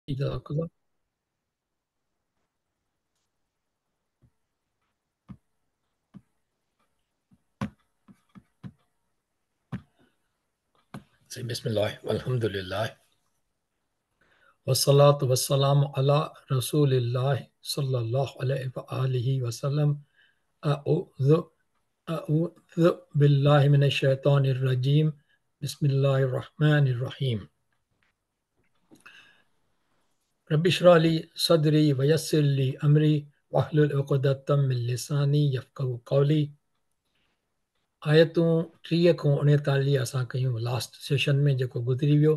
جزاڪ الله. بسم الله والحمد لله والصلاة والسلام على رسول الله صلى الله عليه وآله وسلم. أعوذ بالله من الشيطان الرجيم. بسم الله الرحمن الرحيم. رب اشرح لي صدري ويسر لي أمري واحلل عقدة من لساني يفقهوا قولي. آيتون 30 کان 39 اسان ڪيون لاسٽ سيشن ۾ جيڪو گذري ويو.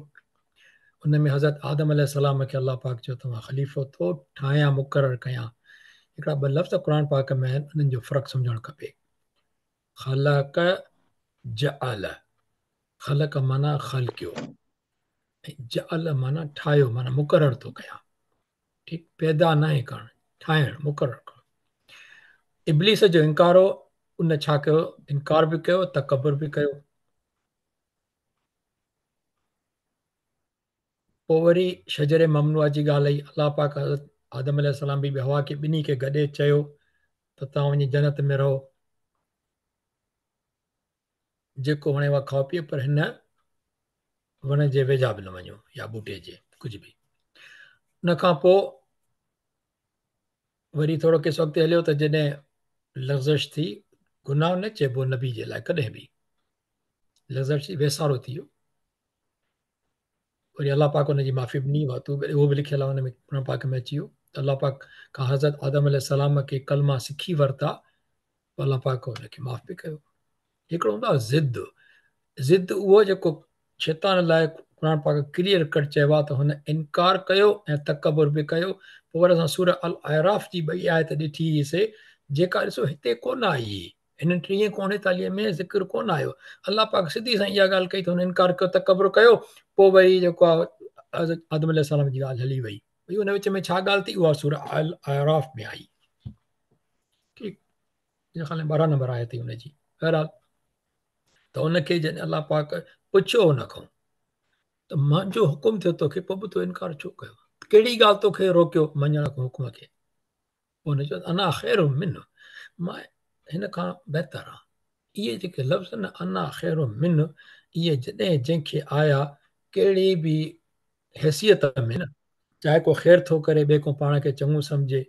ان ۾ حضرت آدم عليه السلام کي الله پاڪ چيو ته مان خليفو ٿو ٺاهيان، مقرر ڪيان. هڪڙا ٻه لفظ قرآن پاڪ ۾ آهن، انهن جو فرق سمجهڻ کپي. خلق جعل، خلق معنيٰ خلقيو ۽ جعل معنيٰ ٺاهيو، معنيٰ مقرر ٿو ڪيان. ٺيڪ، پيدا ناهي ڪرڻ، ٺاهڻ، مقرر ڪرڻ. ابليس جو انڪار هو، ان ڇا ڪيو؟ انڪار به ڪيو، تڪبر به ڪيو. پوء وري شجر ممنوعه جي ڳالهه آئي. الله پاڪ حضرت آدم عليه السلام بي بي حوا کي ٻنهي کي گڏي چيو ته توهان وڃي جنت ۾ رهو، جيڪو وڻيو کائو پيئو، پر هن وڻ جي ويجها به نه وڃو يا ٻوٽي جي ڪجهه به. ان کان پوء وري ٿورو قصو اڳتي هليو ته جڏهن لغزش ٿي، گناهه نه چئبو نبي جي لاء ڪڏهن به، لغزش ٿي، ويسارو ٿي ويو. وري الله پاڪ ان جي معافي به ڏني، اهو به لکيل آهي ان ۾ قرآن پاڪ ۾ اچي ويو ته الله پاڪ کان حضرت آدم عليه السلام کي ڪلما سکي ورتا، پوء الله پاڪ ان کي معاف به ڪيو. هڪڙو هوندو آهي ضد، ضد اهو جيڪو شيطان لاء قرآن پاڪ ڪليئر ڪٽ چيو آهي ته هن انڪار ڪيو ۽ تڪبر به ڪيو. پوء وري اسان سورة الاعراف جي ٻئي آيت ڏٺي سي، جيڪا ڏسو هتي ڪونه آئي، هنن 30 کان 39 ۾ ذڪر ڪونه آيو. الله پاڪ سڌي سان اها ڳالهه ڪئي ته هن انڪار ڪيو، تڪبر ڪيو، پوء وري جيڪو آهي حضرت آدم عليه السلام جي ڳالهه هلي وئي. ڀئي ان وچ ۾ ڇا ڳالهه ٿي، اها سورة الاعراف ۾ آئي. ٺيڪ، منهنجي خيال ۾ 12 نمبر آيت هئي ان جي. بهرحال ته ان کي جڏهن الله پاڪ پڇيو ان کان ته منهنجو حڪم ٿيو توکي، پوء به تو انڪار ڇو ڪيو؟ ڪهڙي ڳالهه توکي روڪيو مڃڻ کان حڪم کي؟ پوء هن چيو انا خير منه، مان هن کان بهتر آهيان. اهي جيڪي لفظ نه انا خير منه، اهي جڏهن جنهن کي آيا ڪهڙي به حيثيت ۾ نه، چاهي ڪو خير ٿو ڪري ٻئي کان پاڻ کي چڱو سمجهي،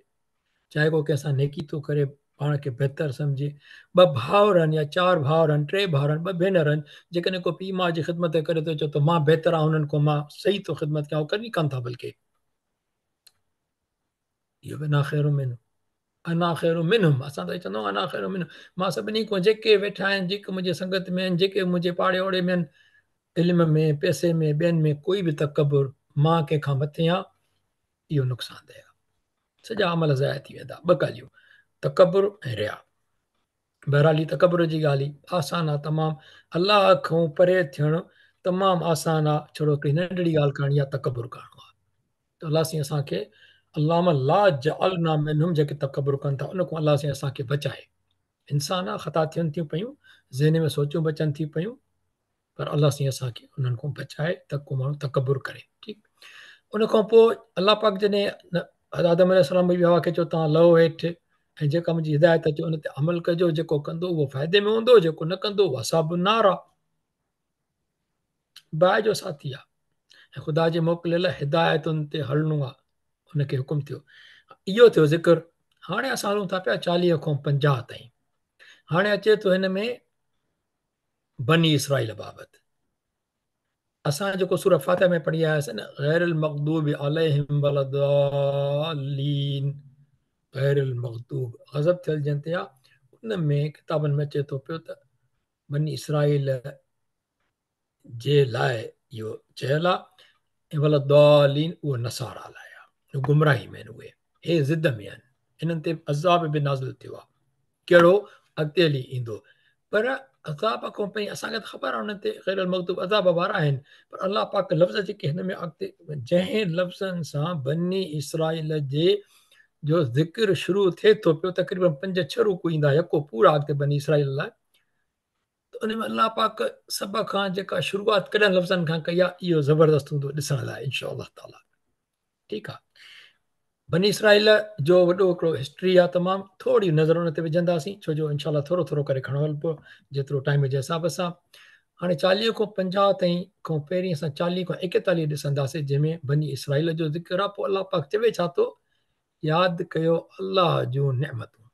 چاهي ڪو ڪنهن سان نيڪي ٿو ڪري پاڻ کي بهتر سمجهي، ٻه ڀائر آهن يا چار ڀائر آهن، ٽي ڀائر آهن، ٻه ڀينر آهن، جيڪڏهن ڪو پيء ماء جي خدمت ڪري ٿو چئي ٿو مان بهتر آهيان هنن کان، مان صحيح ٿو خدمت ڪيان، هو ڪڏهن ڪن ٿا، بلڪه اهو به انا خير منه، انا خير منهم، اسان ته چوندا آهيون انا خير منهم، مان سڀني کان جيڪي ويٺا آهن، جيڪي منهنجي سنگت ۾ آهن، جيڪي منهنجي پاڙي اوڙي ۾ آهن، علم ۾ پئسي ۾ ٻين ۾ ڪوئي به تڪبر، مان ڪنهن کان مٿي آهيان، اهو نقصان ده آهي، سڄا عمل ضايع ٿي ويندا. ٻه ڳالهيون، تڪبر ۽ ريا. بهرحال هي تڪبر جي ڳالهه هئي، آسان آهي تمام، الله کان پري ٿيڻ تمام آسان آهي، ڇڙو هڪڙي ننڍڙي ڳالهه ڪرڻي آهي، تڪبر ڪرڻو آهي. ته الله سائين اسان کي اللهم لا جعلنا منهم، جيڪي تڪبر ڪن ٿا ان کان الله سائين اسان کي بچائي. انسان آ، خطا ٿين ٿيون پيون، ذهن ۾ سوچون به اچن ٿيون پيون، پر الله سائين اسان کي انهن کان بچائي ته ڪو ماڻهو تڪبر ڪري. ٺيڪ، ان کان پوء الله پاڪ جڏهن آدم عليه السلام بي بي حوا کي چيو توهان لهو هيٺ ۽ جيڪا منهنجي هدايت اچي ان تي عمل ڪجو، جيڪو ڪندو اهو فائدي ۾ هوندو، جيڪو نه ڪندو اهو اصحاب النار آ، باهه جو ساٿي آ، ۽ خدا جي موڪليل هدايتن تي هلڻو آ، ان کي حڪم ٿيو. اهو ٿيو ذڪر. هاڻي اسان هلون ٿا پيا 40 کان 50 تائين. هاڻي اچي ٿو هن ۾ بني اسرائيل بابت. اسان جيڪو سورة فاتحه ۾ پڙهي آياسين نه، غير المغضوب عليهم ولا الضالين، غير المغضوب غضب ٿيل جن تي آ، ان ۾ ڪتابن ۾ اچي ٿو پيو ته بني اسرائيل جي لاء اهو چيل آ ۽ ولا الضالين اهو نصارا لاء آ، اهو گمراهي ۾ آهن، اهي هي ضد ۾ آهن، انهن تي عذاب به نازل ٿيو آ، ڪهڙو اڳتي هلي ايندو، پر عذاب کان پهرين اسان کي ته خبر آ انهن تي غير المغضوب عذاب وارا آهن، پر الله پاڪ لفظ جيڪي هن ۾ اڳتي جنهن لفظن سان بني اسرائيل جي جو ذڪر شروع ٿئي ٿو پيو، تقريبن 5 6 رڪوع ايندا يڪو پورا اڳتي بني اسرائيل لاء، ته ان ۾ الله پاڪ سڀ کان جيڪا شروعات ڪهڙن لفظن کان ڪئي آهي اهو زبردست هوندو ڏسڻ لاء انشاء الله تعالي. ٺيڪ آ. بني اسرائيل جو وڏو هڪڙو هسٽري آ تمام ٿوري نظر ان تي وجهنداسين ڇو جو انشاء الله ٿورو ٿورو ڪري کڻو هلبو جيترو ٽائيم جي حساب سان. هاڻي 40 کان 50 تائين کان پهرين اسان 40 کان 41 ڏسنداسين جنهن ۾ بني اسرائيل جو ذڪر آ. پوء الله پاڪ چوي ڇا ٿو؟ ياد ڪيو الله جون نعمتون.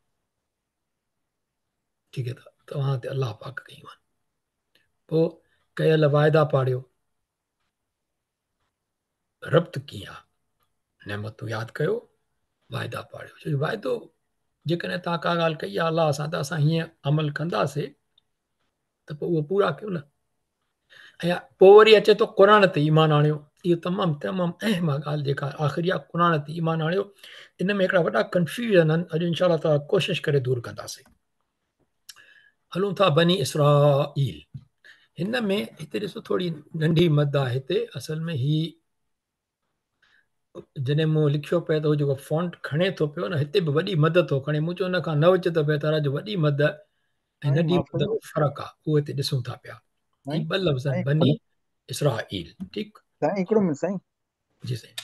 ٺيڪ آ توهان تي الله پاڪ ڪيون آهن. پوء ڪيل واعدا پاڙيو. ربط ڪيئن آ؟ نعمتون ياد ڪيو، واعدا پاڙيو. ڇو جو واعدو جيڪڏهن توهان ڪا ڳالهه ڪئي آ الله سان ته اسان هيئن عمل ڪنداسي ته پوء اهو پورا ڪيو نه. ۽ پوء وري اچي ٿو قرآن تي ايمان آڻيو. اهو تمام تمام اهم آ ڳالهه جيڪا آخري آ، قرآن تي ايمان آڻيو. ان ۾ هڪڙا وڏا ڪنفيوزن آهن، اڄ انشاء الله تعاليٰ ڪوشش ڪري دور ڪنداسين. هلون ٿا بني اسرائيل. هن ۾ هتي ڏسو ٿوري ننڍي مد آهي هتي. اصل ۾ هي جڏهن مون لکيو پئي ته هو جيڪو فونٽ کڻي ٿو پيو نه، هتي به وڏي مد ٿو کڻي. مون چيو ان کان نه وچ ته بهتر آهي جو وڏي مد ۽ ننڍي مد ۾ فرق آهي، اهو هتي ڏسون ٿا پيا. هي ٻه لفظ آهن بني اسرائيل. ٺيڪ سائين هڪڙو منٽ سائين. جي سائين.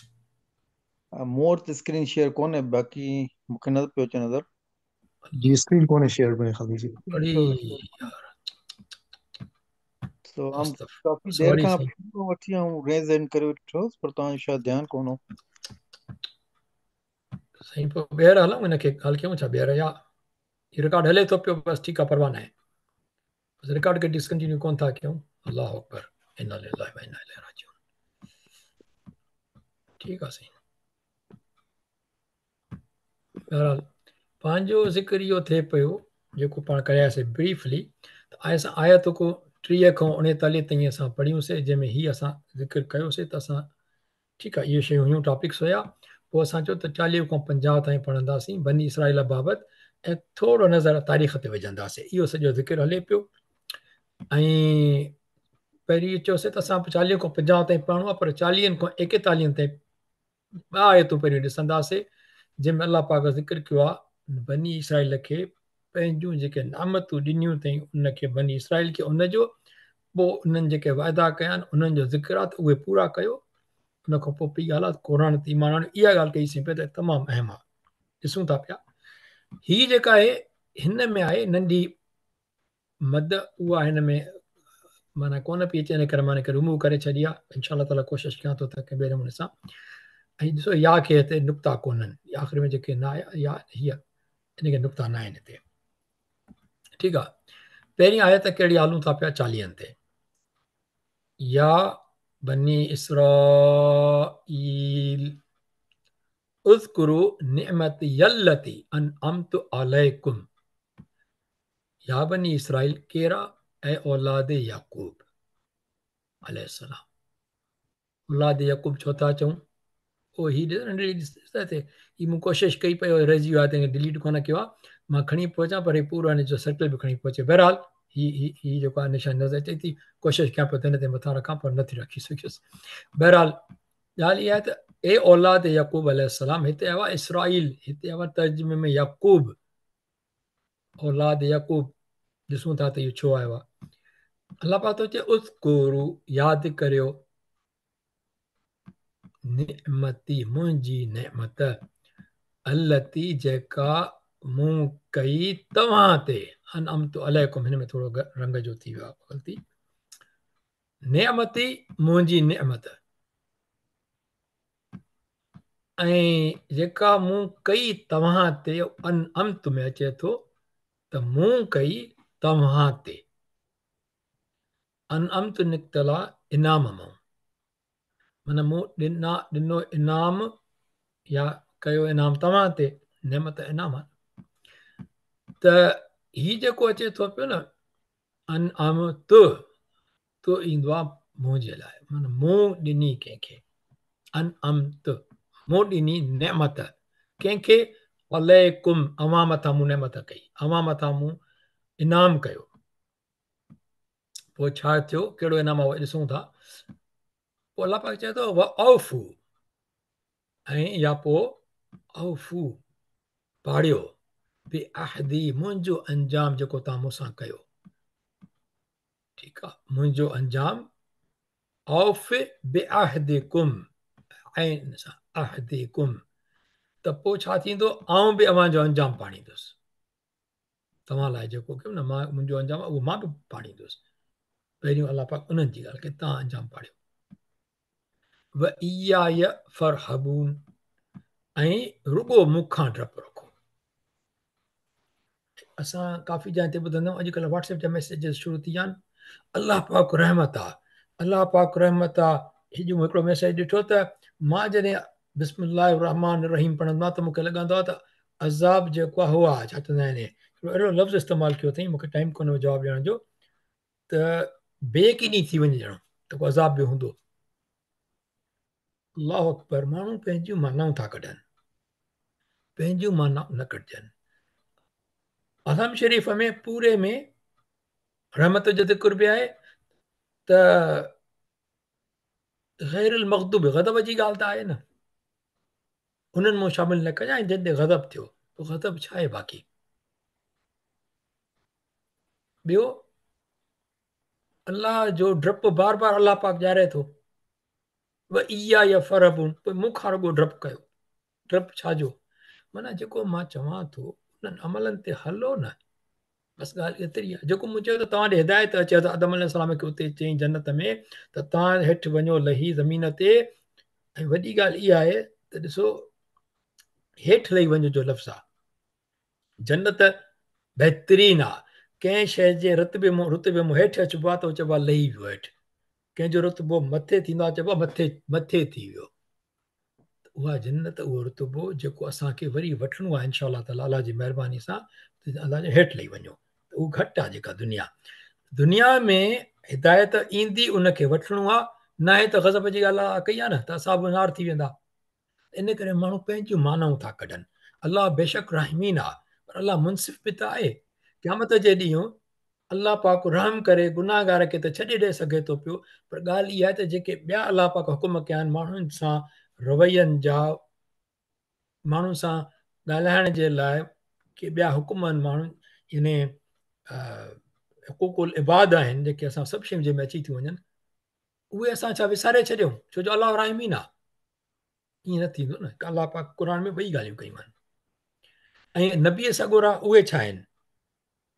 مون وٽ ته اسڪرين شيئر ڪونهي، باقي مون کي نه پيو اچي نظر. جي اسڪرين ڪونهي شيئر ۾ خالي جي. اڙي يار. سو آئون ڪافي دير کان وٺي آئون ريز هينڊ ڪري ويٺو هوس پر توهان جو شايد ڌيان ڪونه هو. سائين پوء ٻيهر هلون ان کي ڳالهه ڪيون ڇا ٻيهر يا هي رڪارڊ هلي ٿو پيو بس ٺيڪ آ پرواهه ناهي. بس رڪارڊ کي ڊسڪنٽينيو ڪون ٿا ڪيون. الله اڪبر انا لله و انا اليه راجعون. ٺيڪ آ سائين. بهرحال پنهنجو ذڪر اهو ٿئي پيو جيڪو پاڻ ڪري آياسي بريفلي ته اسان آيت ڪو 30 کان 39 تائين اسان پڙهيونسي جنهن ۾ هي اسان ذڪر ڪيوسي ته اسان ٺيڪ آهي اهي شيون هيون ٽاپڪس هيا. پوء اسان چيو ته 40 کان 50 تائين پڙهنداسين بني اسرائيل بابت ۽ ٿورو نظر تاريخ تي وجهنداسين. اهو سڄو ذڪر هلي پيو ۽ پهرين چيوسي ته اسان 40 کان 50 تائين پڙهڻو آهي پر 40 کان 41 تائين ٻه آيتون پهريون ڏسنداسين جنهن ۾ الله پاڪ ذڪر ڪيو آهي بني اسرائيل کي پنهنجون جيڪي نعمتون ڏنيون اٿئي ان کي بني اسرائيل کي ان جو پوء انهن جيڪي وعدا ڪيا آهن انهن جو ذڪر آهي ته اهي پورا ڪيو. ان کان پوء ٻي ڳالهه آهي قرآن تي ايمان آڻيو. اها ڳالهه ڪئي سين پئي ته تمام اهم آهي. ڏسون ٿا پيا هي جيڪا آهي هن ۾ آهي ننڍي مد اها هن ۾ معنيٰ ڪونه پئي اچي ان ڪري مان هن کي رموو ڪري ڇڏي آهي. انشاء الله تعاليٰ ڪوشش ڪيان ٿو ته ڪنهن ٻئي نموني سان. ۽ ڏسو يا کي هتي نقطا ڪونهن، آخر ۾ جيڪي نه آيا يا هيء ان کي نقطا نه آهن هتي. ٺيڪ آهي. پهرين آيت ڪهڙي هلون ٿا پيا 40 تي. يا بني اسرائيل اذڪروا نعمتي التي انعمت عليڪم. يا بني اسرائيل ڪير آ؟ اي اولاد يعقوب عليه السلام. اولاد يعقوب ڇو ٿا چئون؟ او هي ڏس ننڍڙي ڏس ته هي مون ڪوشش ڪئي پئي رهجي ويو آهي تنهن کي ڊليٽ ڪونه ڪيو آهي. مان کڻي پهچان پر هي پورو هن جو سرڪل به کڻي پهچي. بهرحال هي هي هي جيڪو آهي نشان نظر اچي ٿي. ڪوشش ڪيان پيو ته هن تي مٿان رکان پر نٿي رکي سگهيس. بهرحال ڳالهه اها آهي ته اي اولاد يعقوب عليه السلام هتي آيو آهي اسرائيل هتي آيو آهي ترجمي ۾ يعقوب اولاد يعقوب ڏسون ٿا ته اهو ڇو آيو آهي. الله پاڪ ٿو چئي اذڪروا ياد ڪريو نعمتي منهنجي نعمت التي جيڪا مون ڪئي توهان تي انعمت عليڪم هن ۾ ٿورو رنگ جو ٿي ويو آهي غلطي. نعمتي منهنجي نعمت ۽ جيڪا مون ڪئي توهان تي انعمت ۾ اچي ٿو ته مون ڪئي توهان تي. انعمت نڪتل آ انعام مان معنيٰ مون ڏنا ڏنو انعام يا ڪيو انعام توهان تي نعمت انعام آ ته هي جيڪو اچي ٿو پيو نه انعمت تو ايندو آ منهنجي لاء معنيٰ مون ڏني ڪنهن کي انعمت مون ڏني نعمت ڪنهن کي عليڪم اوهان مٿان مون نعمت ڪئي اوهان مٿان مون انعام ڪيو. پوء ڇا ٿيو ڪهڙو انعام آهي ڏسون ٿا. پوء الله پاڪ چئي ٿو واوفو ۽ يا پوء اوفو پاڙيو بعهدي منهنجو انجام جيڪو توهان مون سان ڪيو. ٺيڪ آ منهنجو انجام اوف بعهدڪم عين سان اهدڪم ته پوء ڇا ٿيندو؟ آئون به اوهان جو انجام پاڙيندس. توهان لاء جيڪو ڪيم نه مان منهنجو انجام اهو مان به پاڙيندس. پهريون الله پاڪ انهن جي ڳالهه ڪئي، توهان انجام پاڙيو. واياي فارهبون ۽ رڳو مون کان ڊپ رکو. اسان ڪافي جاين تي ٻڌندا آهيون اڄڪلهه واٽس ايپ جا ميسيجز شروع ٿي ويا آهن الله پاڪ رحمت آ الله پاڪ رحمت آ هي جو هڪڙو ميسيج ڏٺو ته مان جڏهن بسم الله الرحمن الرحيم پڙهندو آهيان ته مونکي لڳندو آهي ته عذاب جيڪو آهي هو آهي ڇا چوندا آهن هڪڙو اهڙو لفظ استعمال ڪيو اٿئي مونکي ٽائيم ڪونهي جواب ڏيڻ جو ته بي يقيني ٿي وڃي ڄڻو ته ڪو عذاب به هوندو. الله اڪبر ماڻهو پنهنجيون معنائون ٿا ڪڍن پنهنجيون معنائون نه ڪڍجن الحم شريف ۾ پوري ۾ رحمت جو ذڪر به آهي ته غير المغضوب غضب جي ڳالهه ته آهي نه انهن مون شامل نه ڪجانء جن تي غضب ٿيو غضب ڇا آهي باقي ٻيو الله جو ڊپ بار بار الله پاڪ ڏياري ٿو واياي فارهبون پوء مون کان رڳو ڊپ ڪيو ڊپ ڇا جو معنيٰ جيڪو مان چوان ٿو انهن عملن تي هلو نه بس ڳالهه ايتري آهي جيڪو مون چيو ته توهان ڏي هدايت اچي ته آدم عليه السلام کي اتي چئين جنت ۾ ته توهان هيٺ وڃو لهي زمين تي ۽ وڏي ڳالهه اها آهي ته ڏسو هيٺ لهي وڃو جو لفظ آهي جنت بهترين آ ڪنهن شيء جي رتبي مون رتبي مون هيٺ اچبو آ ته چئبو آ لهي ويو هيٺ ڪنهن جو رتبو مٿي ٿيندو آ چئبو آ مٿي مٿي ٿي ويو اها جنت اهو رتبو جيڪو اسان کي وري وٺڻو آ انشاء الله تعالي الله جي مهرباني سان الله جي هيٺ لهي وڃو ته اهو گهٽ آ جيڪا دنيا دنيا ۾ هدايت ايندي ان کي وٺڻو آ ناهي ته غضب جي ڳالهه ڪئي آ نه ته اصحاب النار ٿي ويندا ان ڪري ماڻهو پنهنجون معنائون ٿا ڪڍن. الله بيشڪ راحمين آ پر الله منصف به ته آهي. قيامت جي ڏينهن الله پاڪ رحم ڪري گناهگار کي ته ڇڏي ڏئي سگهي ٿو پيو پر ڳالهه اها آهي ته جيڪي ٻيا الله پاڪ حڪم ڪيا آهن ماڻهن سان روين جا ماڻهن سان ڳالهائڻ جي لاء ڪي ٻيا حڪم آهن ماڻهن يعني حقوق العباد آهن جيڪي اسان سڀ شيون جنهن ۾ اچي ٿيون وڃن اهي اسان ڇا وساري ڇڏيون ڇو جو الله راحمين آ ائين نه ٿيندو نه الله پاڪ قرآن ۾ ٻئي ڳالهيون ڪيون آهن ۽ نبي سڳورا اهي ڇا آهن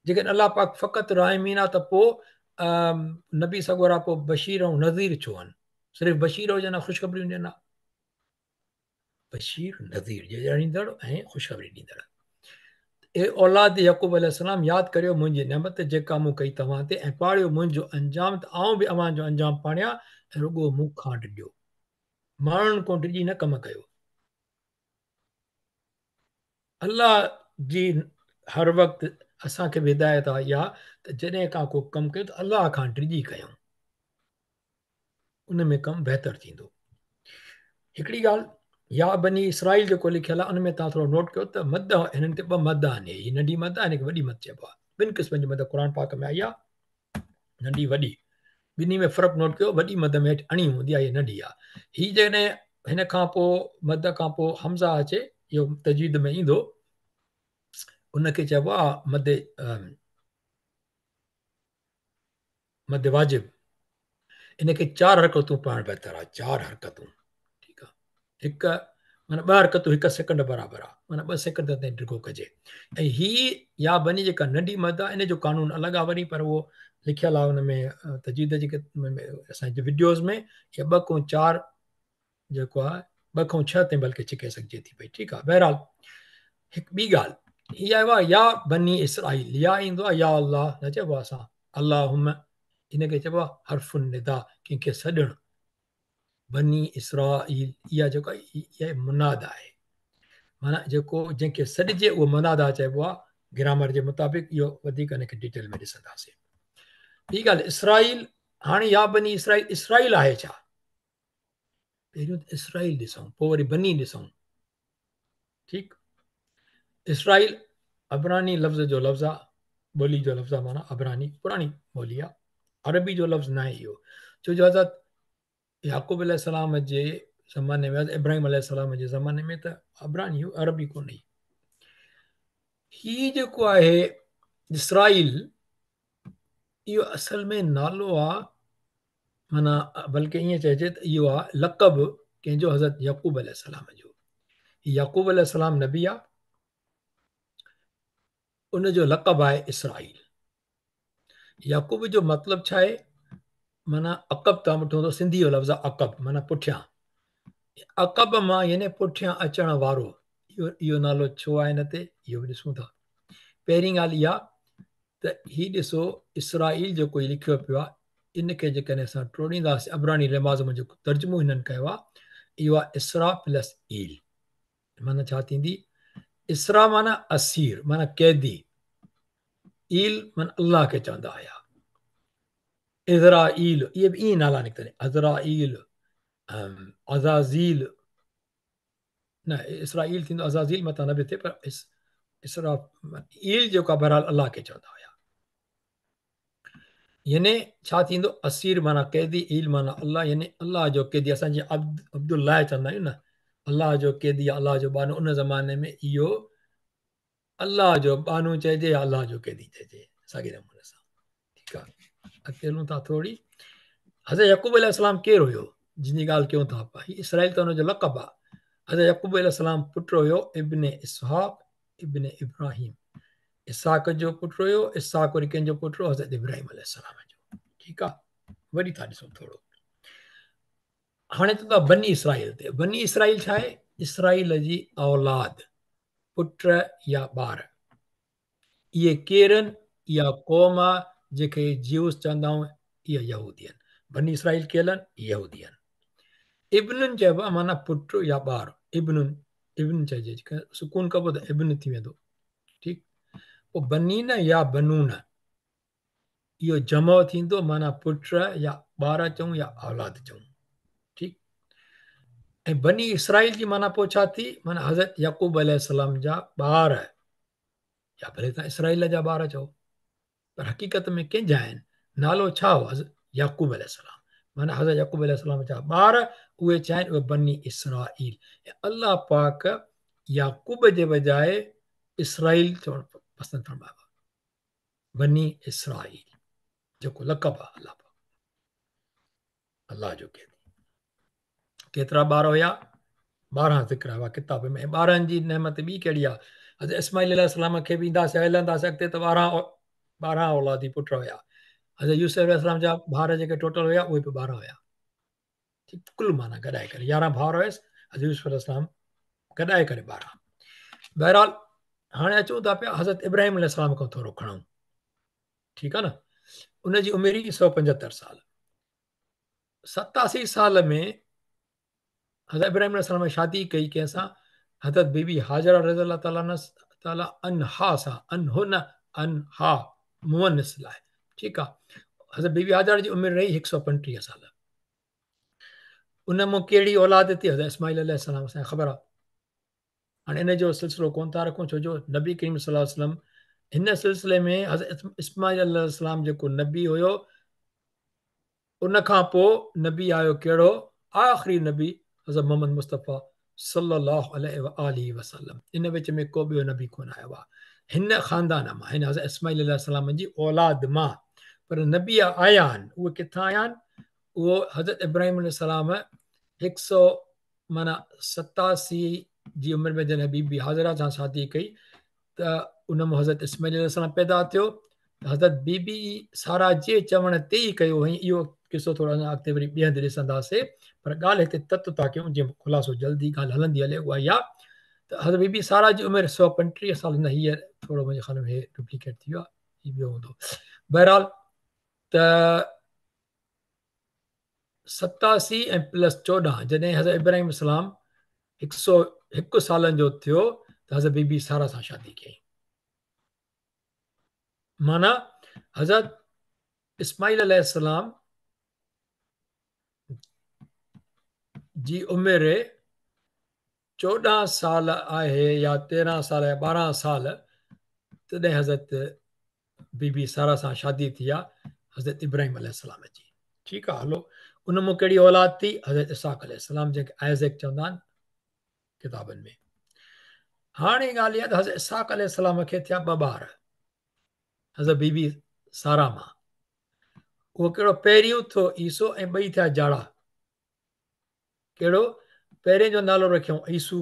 جيڪڏهن الله پاڪ فقط راحمين آ ته پوء نبي سڳورا پوء بشير ۽ نذير ڇو آهن صرف بشير هجن ها خوشخبريون ڏين ها بشير نذير ڄاڻيندڙ ۽ خوشخبري ڏيندڙ اي اولاد يعقوب عليه السلام ياد ڪريو منهنجي نعمت جيڪا مون ڪئي توهان تي ۽ پاڙيو منهنجو انجام ته آئون به اوهان جو انجام پاڙيان ۽ رڳو مون کان ڊڄو ماڻهن کان ڊڄي نه ڪم ڪيو. الله جي هر وقت اسان کي به هدايت آهي اها ته جڏهن کان ڪو ڪم ڪيون ته الله کان ڊڄي ڪيون ان ۾ ڪم بهتر ٿيندو. هڪڙي ڳالهه يا بني اسرائيل جيڪو لکيل آهي ان ۾ توهان ٿورو نوٽ ڪيو ته مد هنن تي ٻه مد آهن هي ننڍي مد آهي هن کي وڏي مد چئبو آهي ٻن قسمن جي مد قرآن پاڪ ۾ آئي آهي ننڍي وڏي ٻنهي ۾ فرق نوٽ ڪيو وڏي مد ۾ هيٺ اڻي هوندي آهي هي ننڍي آهي هي جيڪڏهن هن کان پوء مد کان پوء همزه اچي اهو تجويد ۾ ايندو ان کي چئبو آهي مد مد واجب ان کي چار حرڪتون پڙهڻ بهتر آهي چار حرڪتون ٺيڪ آهي هڪ معنيٰ ٻه حرڪتون هڪ سيڪنڊ برابر آهي معنيٰ ٻه سيڪنڊ تائين ڊگهو ڪجي ۽ هي يا بني جيڪا ننڍي مد آهي ان جو قانون الڳ آهي وري پر اهو لکيل آهي ان ۾ تجويد جي اسان جي وڊيوز ۾ يا ٻه کان چار جيڪو آهي ٻه کان ڇهه تائين بلڪه ڇڪي سگهجي ٿي پئي ٺيڪ آهي بهرحال هڪ ٻي ڳالهه هي آيو آهي يا بني اسرائيل يا ايندو آهي يا الله نه چئبو آهي اسان اللهم ان کي چئبو آهي حرف الندا ڪنهن کي سڏڻ بني اسرائيل اها جيڪو اها منادا آهي معنيٰ جيڪو جنهن کي سڏجي اهو منادا چئبو آهي گرامر جي مطابق اهو وڌيڪ ان کي ڊيٽيل ۾ ڏسنداسين ٻي ڳالهه اسرائيل هاڻي يا بني اسرائيل اسرائيل آهي ڇا پهريون ته اسرائيل ڏسون پوء وري بني ڏسون ٺيڪ اسرائيل عبراني لفظ جو لفظ آ ٻولي جو لفظ آ معنيٰ عبراني پراڻي ٻولي آ عربي جو لفظ ناهي اهو ڇو جو حضرت يعقوب عليه السلام جي زماني ۾ حضرت ابراهيم عليه السلام جي زماني ۾ ته عبراني هو عربي ڪونه هئي هي جيڪو آهي اسرائيل اهو اصل ۾ نالو آ معنيٰ بلڪه ائين چئجي ته اهو آ لقب कंहिंजो? हज़रत यकूब अलैहिस्सलाम जो। यकूब अलैहिस्सलाम नबी आहे, उनजो लक़ब आहे इसराईल। यकूब जो मतिलबु छा आहे? माना अक़ब तव्हां वटि हूंदो, सिंधी जो लफ़्ज़ आहे अक़ब, माना पुठियां। अक़ब मां यानी पुठियां अचण वारो, इहो इहो नालो छो आहे हिन ते, इहो बि ॾिसूं था। पहिरीं ॻाल्हि इहा त ही ॾिसो इसराईल जेको लिखियो पियो आहे, इनखे जेकॾहिं असां टोड़ींदासीं, अबरानी रिमाज़ में जेको तर्जुमो हिननि कयो आहे, इहो आहे इसरा प्लस ईल, माना छा थींदी? इसरा माना असीर, माना कैदी, ईल माना अल्लाह खे चवंदा हुया। इज़राईल, इहे बि ईअं नाला निकिता आहिनि, अज़राईल, अज़ाज़ील, न इसराईल थींदो, अज़ाज़ील मथां न बि थिए, पर इसरा ईल जेको आहे बहरहाल अल्लाह खे चवंदा हुया। यानी छा थींदो? असीर माना कैदी, ईल माना अल्लाह, यानी अल्लाह जो कैदी। असां जीअं अब्दुल्लाह चवंदा आहियूं न, अल्लाह जो कैदी या अल्लाह जो बानो, उन ज़माने में इहो अल्लाह जो बानो चइजे या अल्लाह जो कैदी चइजे, साॻे नमूने सां। ठीकु आहे, अॻिते हलूं था थोरी। हज़रत यकूब अलैहिस्सलाम केरु हुयो जंहिंजी ॻाल्हि कयूं था? हीउ इसराईल त हुनजो लक़ब आहे। हज़रत यकूब अलैहिस्सलाम पुटु हुयो इब्न इसहाक इब्न इब्राहिम, इसहाक जो पुटु हुयो, इसहाक वरी कंहिंजो पुटु हुयो? हज़रत इब्राहिम अलैहिस्सलाम जो। ठीकु आहे, वरी था ॾिसूं थोरो। हाणे चऊं था बनी इसराईल ते। बनी इसराईल छा आहे? इसराईल जी औलाद, पुट या ॿार। इहे केरु आहिनि? इहा क़ौम आहे जंहिंखे ज्यूस चवंदा आहियूं, इहे यहूदी आहिनि। बनी इसराईल केरु आहिनि? यहूदी आहिनि। इब्नुनि चइबो आहे माना पुट या ॿार, इब्नुनि, इब्न चइजे, सुकून कबो त इब्न थी वेंदो। ठीकु, पोइ बनीन या बनून, इहो जमो थींदो माना पुट या ॿार चऊं या औलाद चऊं। ठीकु, ऐं बनी इसराईल जी माना पोइ छा थी? माना हज़रत यकूब अलैहिस्सलाम जा ॿार, या भले तव्हां इसराईल जा ॿार चओ, पर हक़ीक़त में कंहिंजा आहिनि? नालो छा हो? हज़रत यकूब अलैहिस्सलाम, माना हज़रत यकूब अलैहिस्सलाम जा ॿार, उहे छा आहिनि? उहे बनी इसराईल। ऐं अल्लाह पाक याकूब जे बजाए इसराईल चवणु पसंदि फरमायो आहे, बनी इसराईल जेको लक़ब आहे अल्लाह पाक, अल्लाह जो कैदी। केतिरा ॿार हुया? 12 ज़िक्र आयो आहे किताब में। ऐं ॿारनि जी नेमत ॿी कहिड़ी आहे? हज़रत इस्माईल अलैहिस्सलाम खे बि ईंदासीं, हलंदासीं अॻिते त 12 औलादी पुट हुया। हज़रत यूसुफ अलैहिस्सलाम जा भाउर जेके टोटल हुया उहे बि 12 हुया। ठीकु, कुल माना गॾाए करे 11 भाउर हुयसि, हज़रत यूसुफ अलैहिस्सलाम गॾाए करे 12। बहरहाल हाणे अचूं था पिया हज़रत इब्राहिम अलैहिस्सलाम खां थोरो खणूं। ठीकु आहे न, उनजी उमिरि 175 साल, 87 साल में हज़रत इब्राहिम अलैहिस्सलाम शादी कई कंहिंसां? हज़रत बीबी हाजरा रज़ी अल्लाह ताला अन्हा सां, अन्हो न अन्हा मुअन्निस लाइ। ठीकु आहे, हज़रत बीबी हाजरा जी उमिरि रही 135 साल। उन मां कहिड़ी औलाद थी? हज़रत इस्माईल अलैहिस्सलाम, असांखे ख़बर आहे। हाणे इन जो सिलसिलो कोन था रखूं, छो जो नबी करीम सल्लल्लाहु अलैहि वसल्लम हिन सिलसिले में हज़रत इस्माईल अलैहिस्सलाम जेको नबी हुयो, उन खां पोइ नबी आयो कहिड़ो? आख़िरी नबी हज़रत मोहम्मद मुस्तफ़ा सल्लल्लाहु अलैहि वसल्लम। इन विच में को ॿियो नबी कोन आयो आहे हिन ख़ानदान मां, हिन हज़रत इस्माईल अलैहिस्सलाम जी औलाद मां। पर नबी आया आहिनि, उहे किथां आया आहिनि? उहो हज़रत इब्राहिम अलैहिस्सलाम 187 जी उमिरि में जॾहिं बीबी हाजरा सां शादी कई त उन मां हज़रत इस्माईल अलैहिस्सलाम पैदा थियो। हज़रत बीबी सारा जे चवण ते ई कयो हुअईं। इहो किसो थोरो अञा अॻिते वरी ॿिए हंधि ॾिसंदासीं, पर ॻाल्हि हिते तत्व था कयूं, जीअं ख़ुलासो जल्दी ॻाल्हि हलंदी हले उहा इहा त हज़रत बीबी सारा जी उमिरि 135 साल, न हीअ थोरो मुंहिंजे ख़्याल में डुप्लीकेट थी वियो आहे, हीउ ॿियो हूंदो। बहरहाल त 87 ऐं प्लस 14 जॾहिं हज़रत इब्राहिम सलाम 101 सालनि जो थियो त हज़रत बीबी सारा सां शादी कयईं। माना हज़रत इस्माईल अलैहिस्सलाम जी उमिरि 14 साल आहे या 13 साल या 12 साल, तॾहिं हज़रत बीबी सारा सां शादी थी आहे हज़रत इब्राहिम अलैहिस्सलाम जी। ठीकु आहे, हलो उन मां कहिड़ी औलाद थी? हज़रत इसहाक अलैहिस्सलाम, जंहिंखे आइज़क चवंदा आहिनि किताबनि में। हाणे ॻाल्हि इहा त हज़रत इसहाक अलैहिस्सलाम खे थिया 2 ॿार हज़रत बीबी सारा मां। उहो कहिड़ो? पहिरियों थियो ईसो ऐं ॿई थिया जाड़ा। कहिड़ो? पहिरें जो नालो रखियऊं ईसू,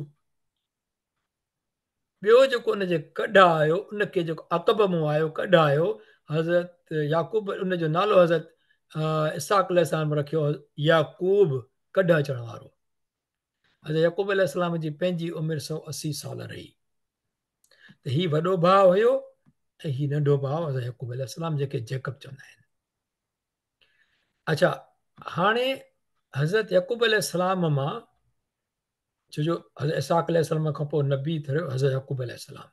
ॿियो जेको उनजे कढ आयो उनखे जेको अक़ब मूं आयो कढ आयो हज़रत याकूब, उनजो नालो हज़रत इसहाक अलैहिस्सलाम रखियो याकूब, कढ अचण वारो। हज़रत याकूब अलैहिस्सलाम जी पंहिंजी उमिरि 180 साल रही। त हीउ वॾो भाउ हुयो ऐं हीउ नंढो भाउ हज़रत याकूब अलैहिस्सलाम जंहिंखे जेकब चवंदा आहिनि। अच्छा, हाणे हज़रत याकूब अलैहिस्सलाम मां छो जो हज़रत इसहाक अलैहिस्सलाम खां पोइ नबी थियो हज़रत याकूब अलैहिस्सलाम,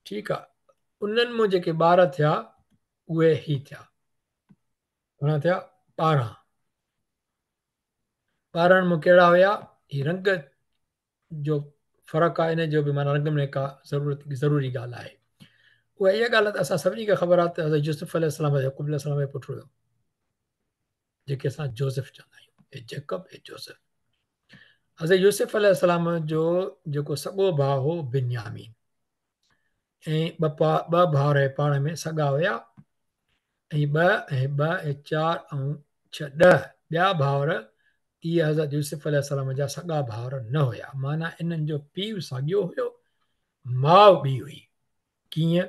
ठीकु आहे। उन्हनि मां जेके ॿार थिया उहे ही थिया, घणा थिया? 12। 12 मां कहिड़ा हुया? हीउ रंग जो फ़र्क़ु आहे इन जो बि माना रंग में का ज़रूरी ॻाल्हि आहे। उहा इहा ॻाल्हि आहे त असां सभिनी खे ख़बर आहे त हज़रत यूसुफ अलैहिस्सलाम याकूब अलैहिस्सलाम जो पुटु हुयो, जेके असां जोसेफ चवंदा आहियूं, हे जेकब हे जोसेफ। हज़रत यूसुफ अलैहिस्सलाम जो जेको सॻो भाउ हो बिन्यामीन, ऐं ॿ भाउर पाण में सॻा हुया, ऐं ॿ ऐं ॿ ऐं 4 ऐं 6 10 ॿिया भाउर इहे हज़रत यूसुफ अलैहिस्सलाम जा सॻा भाउर न हुया। माना इन्हनि जो पीउ साॻियो हुयो, माउ ॿी हुई। कीअं?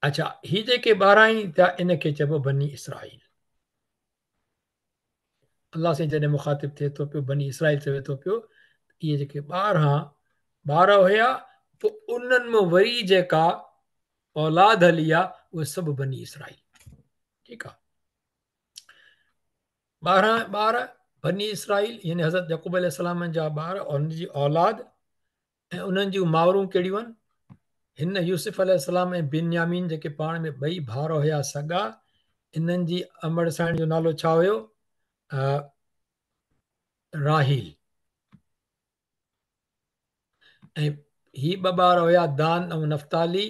अच्छा, ही जेके 12 ई थिया इनखे चइबो बनी इसराइल। अलाह साईं जॾहिं मुखातिब थिए थो पियो बनी इसराइल चवे थो पियो, इहे जेके 12 ॿार हुया पोइ उन्हनि मां वरी जेका औलाद हली आहे उहे सभु बनी इसराइल, ठीकु आहे। 12 ॿार बनी इसराइल यानी हज़रत याकूब अलैहिस्सलाम जा ॿार और उनजी औलाद ऐं उन्हनि जूं मावरूं कहिड़ियूं आहिनि? हिन यूसुफ अलैहिस्सलाम ऐं बिन्यामीन जेके पाण में ॿई भाउर हुया सॻा, इन्हनि जी अमड़ साइण जो नालो छा हुयो? राहील। ऐं ही ॿ ॿार हुया दान ऐं नफ़्ताली,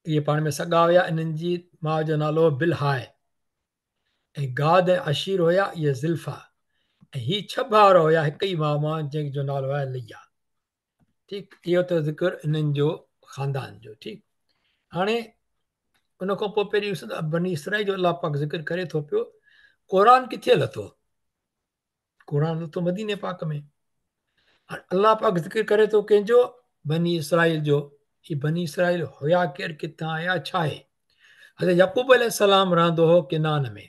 इहे पाण में सॻा हुया, इन्हनि जी माउ जो नालो बिलहाए। ऐं गाद ऐं अशीर हुया इहे ज़िल्फ़ा। ऐं ही 6 भाउर हुया हिकु ई माउ मां जंहिंजो नालो आहे लिया, ठीकु। इहो त ज़िक्र इन्हनि जो ख़ानदान जो, ठीकु। हाणे उन खां पोइ पहिरीं बनी इसराइल जो अलाह पाक ज़िक्र करे थो पियो। क़ुर किथे लथो? क़ुर लथो मदीने पाक में। अलाह पाक ज़िक्र करे थो कंहिंजो? बनी इसराइल जो। ही बनी इसराइल हुया केरु, किथां आया, छा आहे? हज़रत याकूब अलैहिस्सलाम रहंदो हो किनान में।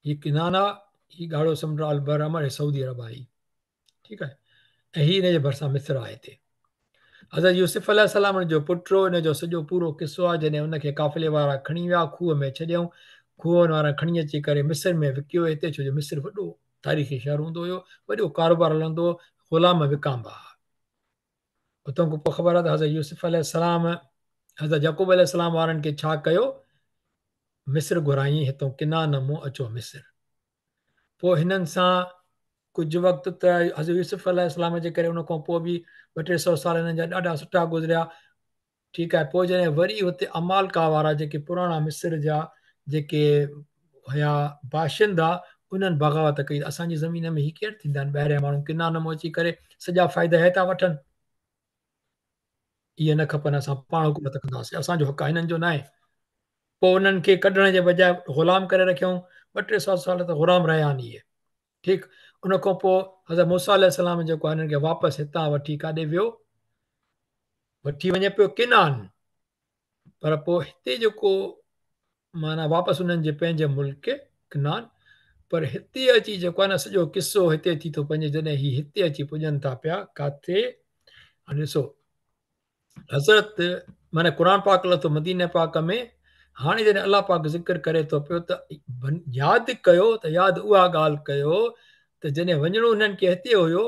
हीउ किनान आहे, हीउ ॻाढ़ो समुंड आहे, अल-बहर अहमर, सऊदी अरब आहे, ठीकु आहे। ऐं हीउ हिन जे भरिसां मिस्र आहे हिते। हज़रत यूसुफ अलैहिस्सलाम जो पुटु हो, हिन जो सॼो पूरो किसो आहे। जॾहिं हुनखे काफ़िले वारा खणी विया, खूह में छॾियऊं, खूह वारा खणी अची करे मिस्र में विकियो हिते, छो जो मिस्र वॾो तारीख़ी शहर हूंदो हुयो, वॾो कारोबार हलंदो हो, ग़ुलाम विकामबा हुआ। उतां खां पोइ ख़बर आहे त हज़रत यूसुफ अलैहिस्सलाम हज़रत याकूब अलैहिस्सलाम वारनि खे छा कयो? मिस्र घुराई, हितां किनान मां अचो मिस्र। पोइ हिननि सां कुझु वक़्तु त हज़रत यूसुफ अलैहिस्सलाम जे करे उन खां पोइ बि 200-300 साल हिननि जा ॾाढा सुठा गुज़रिया, ठीकु आहे। पोइ जॾहिं वरी हुते अमालका वारा जेके पुराणा मिस्र जा जेके हुया बाशिंदा, उन्हनि बग़ावत कई, असांजी ज़मीन में ही केरु थींदा आहिनि ॿाहिरियां माण्हू किनान मां अची करे सॼा फ़ाइदा हे था वठनि, इहे न खपनि, असां पाण हुकूमत कंदासीं, असांजो हक़ु आहे, हिननि जो न आहे। पोइ उन्हनि खे कढण जे बजाए ग़ुलाम करे रखियऊं, 200-300 साल त ग़ुलाम रहिया आहिनि इहे, ठीकु। उन खां पोइ हज़रत मूसा अलैहिस्सलाम जेको आहे हिननि खे वापसि हितां वठी काॾे वियो? वठी वञे पियो किनान। पर पोइ हिते जेको माना वापसि उन्हनि जे पंहिंजे मुल्क किनान, पर हिते अची जेको आहे न सॼो किसो हिते थी थो वञे। जॾहिं ही हिते अची पुॼनि था पिया काथे, हाणे ॾिसो हज़रत माना क़ुर पाक लथो मदीने पाक में। हाणे जॾहिं अलाह पाक ज़िक्र करे थो पियो त यादि कयो, त यादि उहा ॻाल्हि कयो त जॾहिं वञिणो हुननि खे हिते हुयो,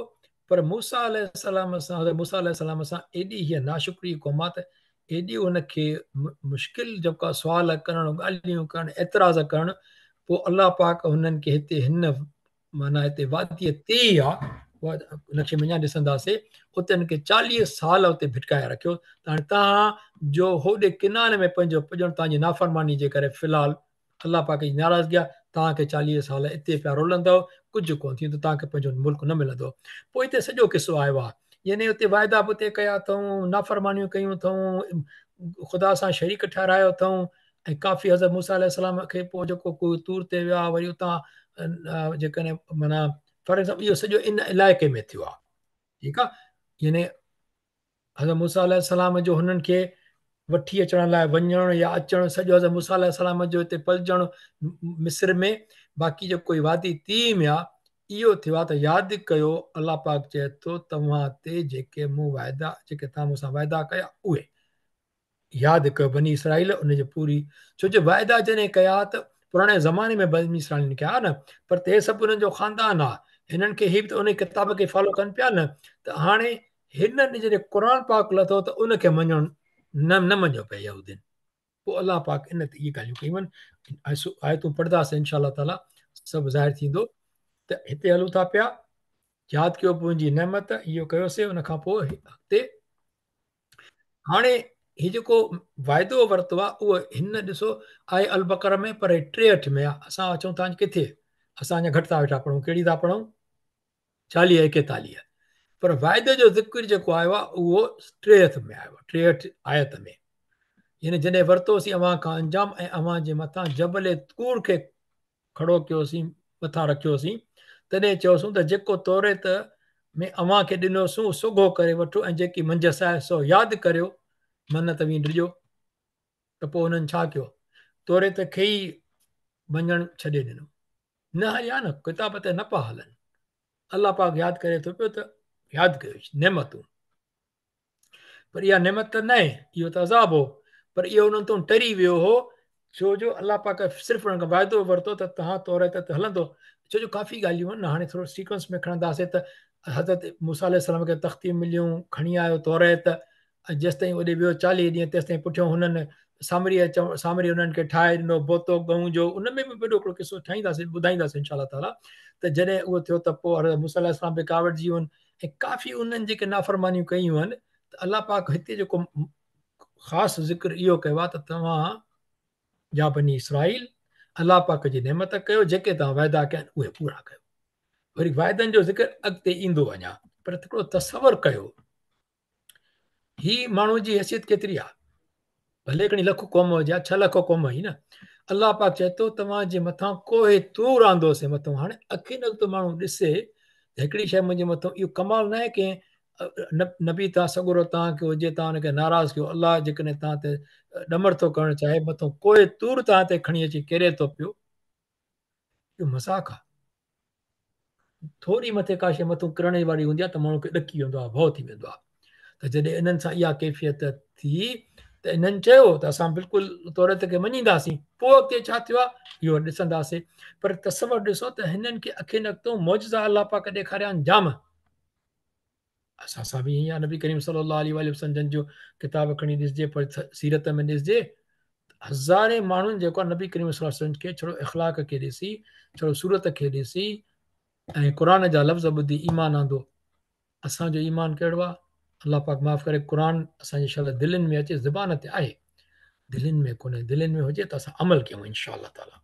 पर मूसा अलैहिस्सलाम सां हज़रत मूसा अलैहिस्सलाम सां एॾी हीअ नाशुक्री क़ौम आहे त एॾी हुनखे मुश्किल जेको सुवाल करणु, ॻाल्हियूं करणु, एतिराज़ करणु, पोइ अलाह पाक हुननि खे हिते हिन माना हिते वादीअ ते ई आहे, उहा नक्शे में अञा ॾिसंदासीं, उते हुनखे 40 साल उते भिटकाए रखियो। त हाणे तव्हां जो होॾे किनान में पंहिंजो पुॼणु तव्हांजी नाफ़रमानी जे करे फ़िलहालु अलाह पाक जी नाराज़गी आहे, तव्हांखे 40 साल हिते पिया रुलंदव, कुझु कोन थींदो, तव्हांखे पंहिंजो मुल्क न मिलंदो। पोइ हिते सॼो किसो आयो आहे, यानी उते वाइदा बि उते कया अथऊं, नाफ़रमानियूं कयूं अथऊं, ख़ुदा सां शरीक ठहिरायो अथऊं, ऐं काफ़ी हज़रत मूसा अलैहिस्सलाम खे पोइ जेको कोई तूर ते विया, वरी उतां جيڪڏهن معنيٰ فار ايگزامپل اهو سڄو ان علائقي ۾ ٿيو آهي، ٺيڪ آهي. يعني حضرت موسيٰ عليه السلام جو هنن کي وٺي اچڻ لاء وڃڻ يا اچڻ، سڄو حضرت موسيٰ عليه السلام جو هتي پلجڻ مصر ۾، باقي جيڪو هي وادي تيه ۾ آ اهو ٿيو آ ته ياد ڪيو الله پاڪ چئي ٿو توهان تي جيڪي مون وعدا جيڪي توهان مون سان وعدا ڪيا اهي ياد ڪيو بني اسرائيل ان جي پوري، ڇو جو وعدا جڏهن ڪيا ته پراڻي زماني ۾ بني اسرائيلن ڪيا نه، پر هي سڀ انهن جو خاندان آ، هنن کي هي به ته ان ڪتاب کي فالو ڪن پيا نه، ته هاڻي هنن جڏهن قرآن پاڪ لٿو ته ان کي مڃڻ نه مڃيو پيا يهودين، پوء الله پاڪ ان تي اهي ڳالهيون ڪيون آهن. آيتون پڙهنداسين انشاء الله تعالي سڀ ظاهر ٿيندو. ته هتي هلون ٿا پيا، ياد ڪيو منهنجي نعمت، اهو ڪيوسين، ان کان پوء اڳتي هاڻي هي جيڪو واعدو ورتو آهي اهو هن ڏسو آهي البقره ۾ پر هي 63 ۾ آهي. اسان اچون ٿا ڪٿي، اسان اڃا گهٽ ٿا ويٺا پڙهون، ڪهڙي ٿا پڙهون؟ 40 41. پر واعدي جو ذڪر جيڪو آيو آهي اهو 63 ۾ آيو آهي، 63 آيت ۾. يعني جڏهن ورتوسين اوهان کان انجام ۽ اوهان جي مٿان جبل طور کي کڙو ڪيوسين، مٿان رکيوسين، تڏهن چيوسون ته جيڪو توريت ۾ اوهان کي ڏنوسون سوگهو ڪري وٺو ۽ جيڪي منجهس آهي سو ياد ڪريو، من توهين ڊڄو. ته پوء انهن ڇا ڪيو؟ توريت کي ئي مڃڻ ڇڏي ڏنو. نه هليا نه، ڪتاب تي نه پيا هلن. الله پاڪ ياد ڪري ٿو پيو ته ياد ڪيو نعمتون. پر اها نعمت ته نه، اهو ته عذاب هو، پر اهو انهن تون ٽري ويو هو، ڇو جو الله پاڪ صرف انهن کان واعدو ورتو ته توهان توريت تي هلندو، ڇو جو ڪافي ڳالهيون آهن، هاڻي ٿورو سيڪوئنس ۾ کڻنداسين ته حضرت موسيٰ عليه السلام کي تختيون مليون، کڻي آيو توريت، ۽ جيستائين اوڏي ويو 40 ڏينهن تيستائين پٺيون هنن سامري سامري انهن کي ٺاهي ڏنو بوتو ڳئون جو، ان ۾ به وڏو هڪڙو قصو ٺاهينداسين ٻڌائينداسين انشاء الله تعاليٰ. ته جڏهن اهو ٿيو ته پوء حضرت موسيٰ عليه السلام به ڪاوڙجي ويو ۽ ڪافي انهن جيڪي نافرمانيون ڪيون آهن ته الله پاڪ هتي جيڪو خاص ذڪر اهو ڪيو آهي ته توهان يا بني اسرائيل الله پاڪ جي نعمت ڪيو، جيڪي توهان وعدا ڪيا آهن اهي پورا ڪيو. وري وعدن جو ذڪر اڳتي ايندو اڃا، پر هڪڙو تصور ڪيو هي ماڻهو جي حيثيت ڪيتري آهي، ڀلي کڻي لک قوم هجي، 6 لک قوم هئي نه، الله پاڪ چئي ٿو توهان جي مٿان ڪوهه طور آندوسين مٿون. هاڻي اکين اڳتو ماڻهو ڏسي هڪڙي شيء منهنجي مٿون، اهو ڪمال نه آهي ڪنهن نبي تان سڳورو توهان کي هجي، توهان ان کي ناراض ڪيو، الله جيڪڏهن توهان تي ڏمر ٿو ڪرڻ چاهي مٿون ڪوهه طور توهان تي کڻي اچي ڪيري ٿو پيو، اهو مذاق آهي. ٿوري مٿي ڪا شيء مٿون ڪرڻ واري هوندي آهي ته ماڻهو کي ڏڪي ويندو آهي، ڀؤ ٿي ويندو آهي. ته جڏهن انهن سان اها ڪيفيت ٿي ته انهن چيو ته اسان بلڪل توريت کي مڃينداسين، پوء اڳتي ڇا ٿيو آهي اهو ڏسنداسين. پر تصور ڏسو ته هنن کي اکين اڳتو معجزا الله پاڪ ڏيکاريا آهن جام. اسان سان به ائين آهي، نبي ڪريم صلي الله عليه واله وسلم جن جو ڪتاب کڻي ڏسجي، پر سيرت ۾ ڏسجي هزارين ماڻهن جيڪو نبي ڪريم صلي الله عليه وسلم کي ڇڙو اخلاق کي ڏسي، ڇڙو صورت کي ڏسي ۽ قرآن جا لفظ ٻڌي ايمان آندو. اسان جو ايمان ڪهڙو آهي؟ الله پاڪ معاف ڪري، قرآن اسان جي شل دلين ۾ اچي، زبان تي آهي، دلين ۾ ڪونهي، دلين ۾ هجي ته اسان عمل ڪيون انشاء الله تعالي.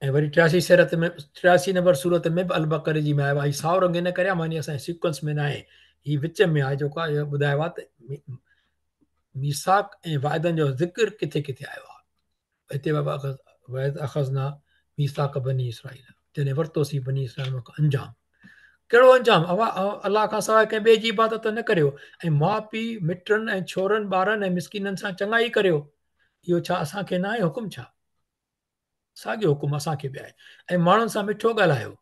۽ وري 83 سيرت ۾ 83 نمبر سورت ۾ به البقره جي ۾ آيو آهي. سائو رنگ ان ڪري آهي معني اسان جي سيڪوئنس ۾ ناهي، هي وچ ۾ آهي جيڪو آهي ٻڌايو آهي ته ميثاق ۽ وعدن جو ذڪر ڪٿي ڪٿي آيو آهي. هتي واذ اخذنا ميثاق بني اسرائيل، جڏهن ورتوسين بني اسرائيل کان انجام. ڪهڙو انجام؟ الله کان سواء ڪنهن ٻئي جي عبادت نه ڪريو ۽ ماء پيء، مٽن ۽ ڇورن ٻارن ۽ مسڪينن سان چڱائي ڪريو. اهو ڇا اسان کي ناهي حڪم؟ ڇا ساڳيو حڪم اسان کي به آهي؟ ۽ ماڻهن سان مٺو ڳالهايو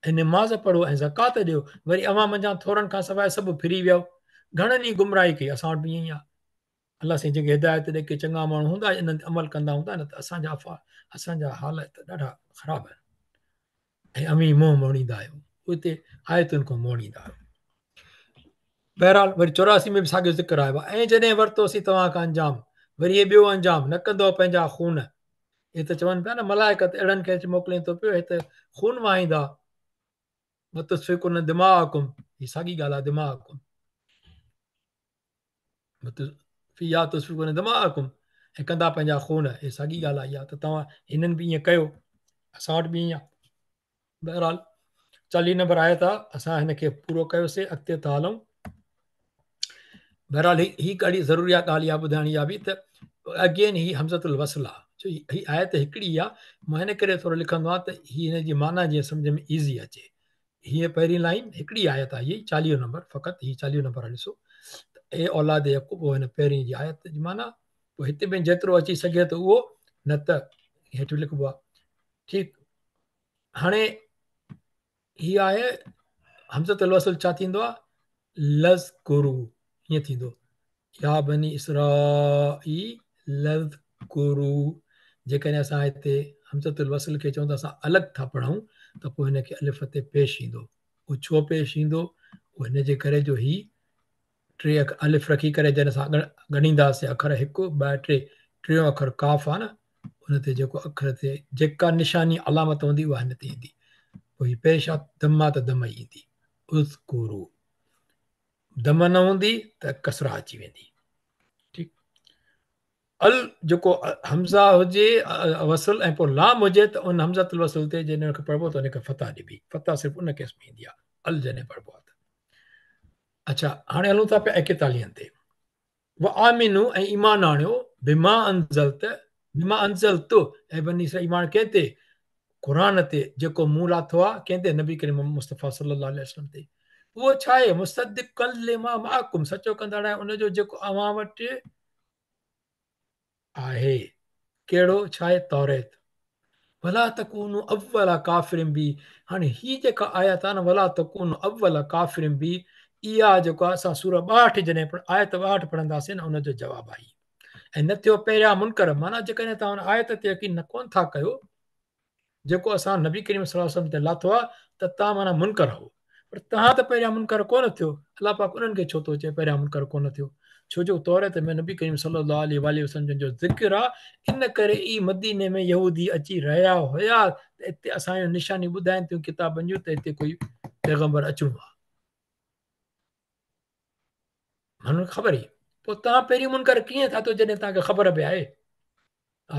۽ نماز پڙهو ۽ زڪوات ڏيو. وري اوهان منجهان ٿورن کان سواء سڀ ڦري ويو، گهڻن ئي گمراهي ڪئي. اسان وٽ به ائين ئي آهي. الله سائين جنهن کي هدايت ڏي، ڪي چڱا ماڻهو هوندا انهن تي عمل ڪندا هوندا، نه ته اسان جا افعال، اسان جا حالت ڏاڍا خراب آهن ۽ اوهين منهن موڙيندا آهيو، اتي آيتن کان موڙيندا آهيو. بهرحال وري 84 ۾ به ساڳيو ذڪر آيو آهي. ۽ جڏهن ورتوسين توهان کان انجام، وري هي ٻيو انجام، نه ڪندؤ پنهنجا خون. هي ته چون پيا نه ملائڪ ته اهڙن کي اچي موڪلين ٿو پيو، هي ته خون وهائيندا. وتسفڪون دماءڪم، هي ساڳي ڳالهه آهي، دماءڪم فيها تسفڪون دماءڪم، ۽ ڪندا پنهنجا خون، هي ساڳي ڳالهه آئي آهي ته توهان هنن به ائين ڪيو، اسان وٽ به ائين آهي. بهرحال 40 نمبر آيت آ، اسان هن کي پورو ڪيوسي، اڳتي ٿا هلون. بهرحال هي ڪهڙي ضروري آ ڳالهه اها ٻڌائڻي آ به ته اگين هي همزة الوصل آ. ڇو هي آيت هڪڙي آهي، مان هن ڪري ٿورو لکندو آهيان ته هي هن جي معنيٰ جيئن سمجهه ۾ ايزي اچي. هيء پهرين لائين هڪڙي آيت آهي، هي 40 نمبر فقط هي 40 نمبر آهي ڏسو ته اي اولاد يعقوب هن پهرين جي آيت جي معنيٰ پوء هتي به جيترو اچي سگهي ٿو اهو نه ته هيٺ لکبو آهي. ٺيڪ هاڻي هي آهي همزة الوصل ڇا ٿيندو آهي؟ لذڪرو ائين ٿيندو يا بني اسرائيل اذڪرو جيڪڏهن اسان هتي همزة الوصل کي چئون ته اسان الڳ ٿا پڙهون ته پوء هن کي الف تي پيش ايندو اهو ڇو پيش ايندو اهو هن جي ڪري جو هي ٽي اک الف رکي ڪري جڏهن اسان ڳڻينداسين اکر هڪ ٻه ٽي ٽيون اکر ڪاف آ نه ان تي جيڪو اکر تي جيڪا نشاني علامت هوندي اها هن تي ايندي پوء هي پيش آ ضم آ ته ضم ئي ايندي اذڪرو ضم نه هوندي ته ڪسره اچي ويندي ٺيڪ ال جيڪو همزه هجي وصل ۽ پوء لام هجي ته ان همزه الوصل تي جڏهن ان کي پڙهبو ته ان کي فتح ڏبي فتح صرف ان ڪيس ۾ ايندي آ ال جڏهن پڙهبو آ ته اڇا هاڻي هلون ٿا پيا ايڪيتاليهن تي. وآمنوا ۽ ايمان آڻيو بما انزلت بما انزلت اي بني اسرائيل ايمان ڪنهن تي قرآن تي جيڪو مون لاٿو آ ڪنهن تي نبي ڪريم محمد مصطفيٰ صلي الله عليه وسلم تي اهو ڇا آهي مصدقا لما معڪم سچو ڪندڙ آهي ان جو جيڪو اوهان وٽ آهي. ڪهڙو؟ ڇا آهي؟ توريت. ولا تڪونوا اول ڪافر به هاڻي هي جيڪا آيت آهي نه ولا تڪونوا اول ڪافر به اها جيڪو آهي اسان سوره 62 جڏهن آيت 62 پڙهنداسين نه ان جو جواب آهي ۽ نه ٿيو پهريان منڪر معنيٰ جيڪڏهن توهان ان آيت تي يقين نه ڪون ٿا ڪيو جيڪو اسان نبي ڪريم صلي الله عليه وسلم تي لاٿو آهي ته توهان معنيٰ منڪر آهو پر توهان ته پهريان منڪر ڪونه ٿيو الله پاڪ انهن کي ڇو ٿو چئي پهريان منڪر ڪونه ٿيو ڇو جو توريت ۾ نبي ڪريم صلي الله عليه واله وسلم جن جو ذڪر آهي ان ڪري ئي مديني ۾ يهودي اچي رهيا هيا ته اتي اسان جون نشانيون ٻڌائين ٿيون ڪتابن جون ته اتي ڪوئي پيغمبر اچڻو آهي ماڻهن کي خبر هئي پوء توهان پهرين منڪر ڪيئن ٿا ٿيو جڏهن توهان کي خبر به آهي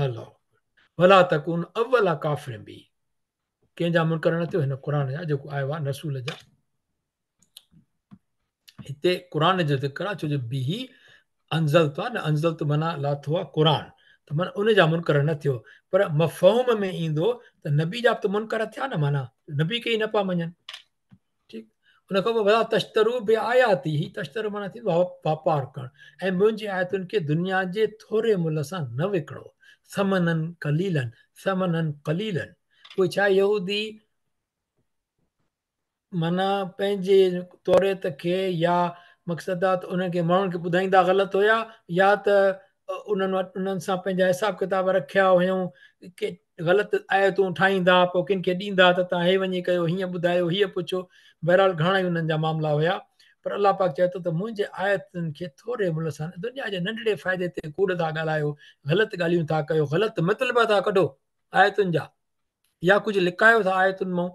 الله ولا تڪون اول ڪافر به ڪنهن جا منڪر نه ٿيو هن قرآن جا جيڪو آيو آهي رسول جا هتي قرآن جو ذڪر آهي ڇو جو به انزلت آهي نه انزلت معنيٰ لاٿو آهي قرآن ته معنيٰ ان جا منڪر نه ٿيو پر مفهوم ۾ ايندو ته نبي جا به ته منڪر ٿيا نه معنيٰ نبي کي ئي نه پيا مڃن ٺيڪ ان کان پوء ولا تشترو بآياتي هي تشترو معنيٰ ٿيندو آهي واپار ڪرڻ ۽ منهنجي آيتن کي دنيا جي ٿوري ملهه سان نه وڪڻو ثمنا قليلا ثمنا قليلا اهي ڇا يهودي معنيٰ پنهنجي توريت کي يا مقصد آ ته انهن کي ماڻهن کي ٻڌائيندا غلط هيا يا ته انهن وٽ انهن سان پنهنجا حساب ڪتاب رکيا هيائون ڪي غلط آيتون ٺاهيندا پوء ڪن کي ڏيندا ته توهان هي وڃي ڪيو هيئن ٻڌايو هيء پڇو بهرحال گهڻا ئي انهن جا معاملا هيا پر الله پاڪ چئي ٿو ته منهنجي آيتن کي ٿوري ملهه سان دنيا جي ننڍڙي فائدي تي ڪوڙ ٿا ڳالهايو غلط ڳالهيون ٿا ڪيو غلط مطلب ٿا ڪڍو آيتن جا يا ڪجهه لڪايو ٿا آيتن مان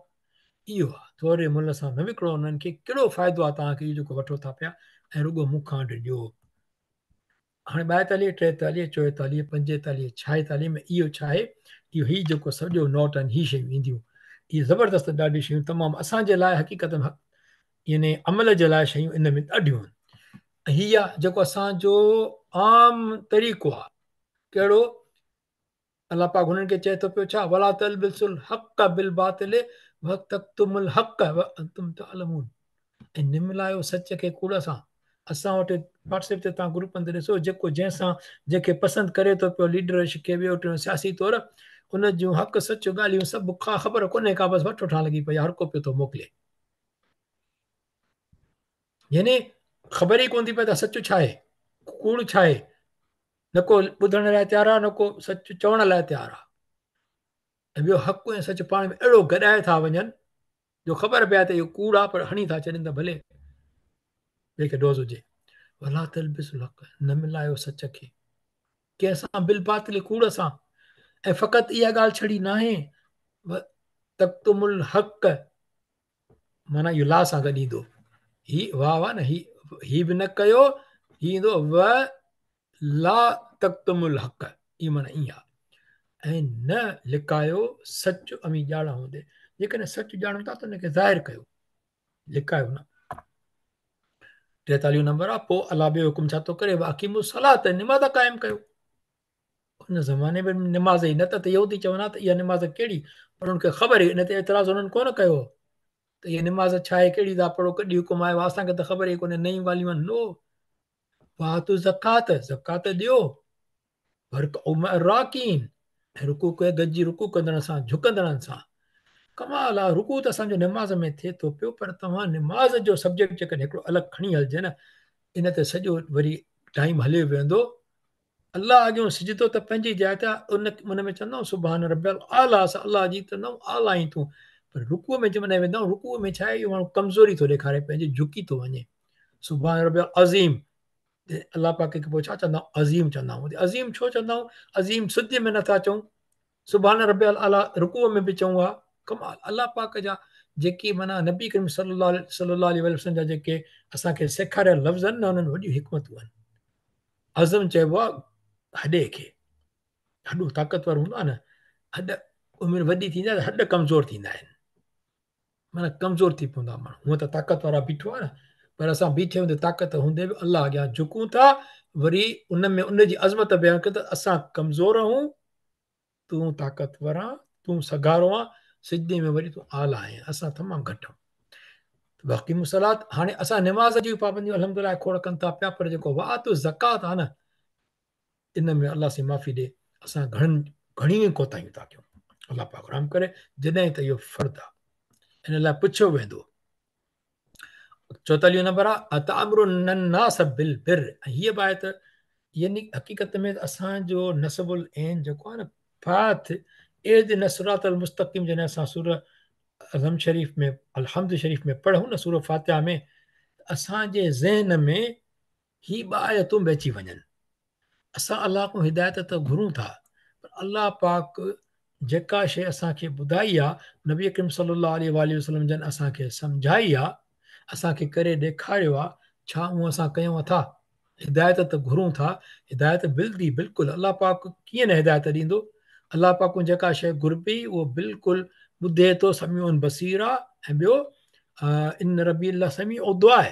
اهو آهي ٿوري ملهه سان نه وڪڻو انهن کي ڪهڙو فائدو آهي توهان کي اهو جيڪو وٺو ٿا پيا ۽ رڳو مون کان ڊڄو هاڻي 42، 43، 44، 45، 46 ۾ اهو ڇا آهي؟ اهو هي جيڪو سڄو نوٽ آهن هي شيون اينديون. اهي زبردست ڏاڍيون شيون تمام اسان جي لاء حقيقت ۾ يعني عمل جي لاء شيون ان ۾ ڏاڍيون آهن. ۽ هي آهي جيڪو اسان جو عام طريقو آهي. ڪهڙو؟ الله پاڪ هنن کي چئي ٿو پيو ڇا ولا تلبسوا الحق بالباطل وتڪتموا الحق وانتم تعلمون ۽ نه ملايو سچ کي ڪوڙ سان اسان وٽ واٽس ايپ تي توهان گروپن تي ڏسو جيڪو جنهن سان جنهن کي پسند ڪري ٿو پيو ليڊرشپ کي ٻيو ٽيون سياسي طور ان جون حق سچ ڳالهيون سڀ کا خبر ڪونهي ڪا بس وٺ وٺان لڳي پئي هر ڪو پيو ٿو موڪلي يعني خبر ئي ڪون ٿي پئي ته سچ ڇا آهي ڪوڙ ڇا آهي نه ڪو ٻڌڻ لاء تيار آهي نه ڪو سچ چوڻ لاء تيار آهي ۽ ٻيو حق ۽ سچ پاڻ ۾ اهڙو گڏائي ٿا وڃن جو خبر پئي ته اهو ڪوڙ آهي پر هڻي ٿا ڇڏين ته ڀلي ٻئي کي ڊوز هجي ولا تلبس الحق نه ملايو سچ کي ڪنهن سان بالباطل ڪوڙ سان ۽ فقط اها ڳالهه ڇڙي ناهي تڪتم الحق معنيٰ اهو لا سان گڏ ايندو هي واو آهي نه هي هي به نه ڪيو هي ايندو و لا تڪتموا الحق اهو معنيٰ ائين آهي ۽ نه لڪايو سچ اوهين ڄاڻ هوندي جيڪڏهن سچ ڄاڻو ٿا ته ان کي ظاهر ڪيو لڪايو نه 43 نمبر آ پوء الله ٻيو حڪم ڇا ٿو ڪري واقيموا الصلاة نماز قائم ڪيو ان زماني ۾ نماز ئي نه ته يهودي چوندا ته اها نماز ڪهڙي، پر انهن کي خبر هئي، ان تي اعتراض انهن ڪونه ڪيو ته اها نماز ڇا آهي، ڪهڙي ٿا پڙهو، ڪڏهن حڪم آيو آهي، اسان کي ته خبر ئي ڪونهي، نيون ڳالهيون آهن. نو وآتوا الزڪات، زڪات ڏيو، وارڪعوا مع الراڪعين، ۽ رڪوع ڪيو گڏجي رڪوع ڪندڙن سان، جهڪندڙن سان. ڪمال آ، رڪوع ته اسان جو نماز ۾ ٿئي ٿو پيو، پر توهان نماز جو سبجيڪٽ جيڪڏهن هڪڙو الڳ کڻي هلجي نه، ان تي سڄو وري ٽائيم هليو ويندو. الله اڳيون سجدو ته پنهنجي جاء تي آ، ان ان ۾ چوندا آهيون سبحان ربي الاعليٰ، اسان الله جي چوندا آهيون اعليٰ آهين تون، پر رڪوع ۾ جنهن مهل ويندا آهيون، رڪوع ۾ ڇا آهي، اهو ماڻهو ڪمزوري ٿو ڏيکاري پنهنجي، جهڪي ٿو وڃي، سبحان ربي العظيم، الله پاڪ کي پوء ڇا چوندا آهيون، عظيم چوندا آهيون. عظيم ڇو چوندا آهيون؟ عظيم سجدي ۾ نٿا چئون، سبحان ربي الاعليٰ رڪوع ۾ به چئون ها. ڪمال الله پاڪ جا جيڪي معنيٰ نبي ڪريم صلي الله صلي الله عليه وسلم جا جيڪي اسان کي سيکاريل لفظ آهن نه، انهن وڏيون حڪمتون آهن. عظم چئبو آهي هڏي کي، هڏو طاقتور هوندو آهي نه، هڏ عمر وڏي ٿيندي آهي ته هڏ ڪمزور ٿيندا آهن، معنيٰ ڪمزور ٿي پوندو آهي ماڻهو. هونء ته طاقت وارا بيٺو آهي نه، پر اسان بيٺي هوندي طاقت هوندي به الله اڳيان جهڪون ٿا، وري ان ۾ ان جي عظمت بيان ڪيون ته اسان ڪمزور آهيون، تون طاقتور آن، تون سگهارو آن، سجدي ۾ وري تون اعليٰ آهين، اسان تمام گهٽ آهيون. واقيموا الصلاة، هاڻي اسان نماز جي پابنديون الحمدلله کوڙ ڪن ٿا پيا، پر جيڪو وآتوا الزڪات آهي نه، ان ۾ الله سائين معافي ڏي، اسان گهڻن گهڻيون ئي ڪوتاهيون ٿا ڪيون. الله پاڪ رحم ڪري، جڏهن ته اهو فرض آهي، ان لاء پڇيو ويندو. 44 نمبر آ اتامرون الناس بالبر، ۽ هيء به آيت يعني حقيقت ۾ اسان جو نصب العين جيڪو آهي نه پاٿ اهدنا الصراط المستقيم، جڏهن اسان سورة الحمد شريف ۾ الحمد شريف ۾ پڙهون نه سورة فاتحه ۾ اسان جي ذهن ۾ هي ٻه آيتون به اچي وڃن. اسان الله کان هدايت ته گهرون ٿا پر الله پاڪ جيڪا شيء اسان کي ٻڌائي آ، نبي اڪرم صلي الله عليه واٰله وسلم جن اسان کي سمجهائي آ، اسان کي ڪري ڏيکاريو آ، ڇا اهو اسان ڪيون اٿا؟ هدايت ته گهرون ٿا، هدايت ملندي بلڪل، الله پاڪ ڪيئن نه هدايت ڏيندو؟ الله پاڪ کان جيڪا شيء گهربي اهو بلڪل ٻڌي ٿو، سميع بصير آ، ۽ ٻيو ان ربي لسميع الدعاء،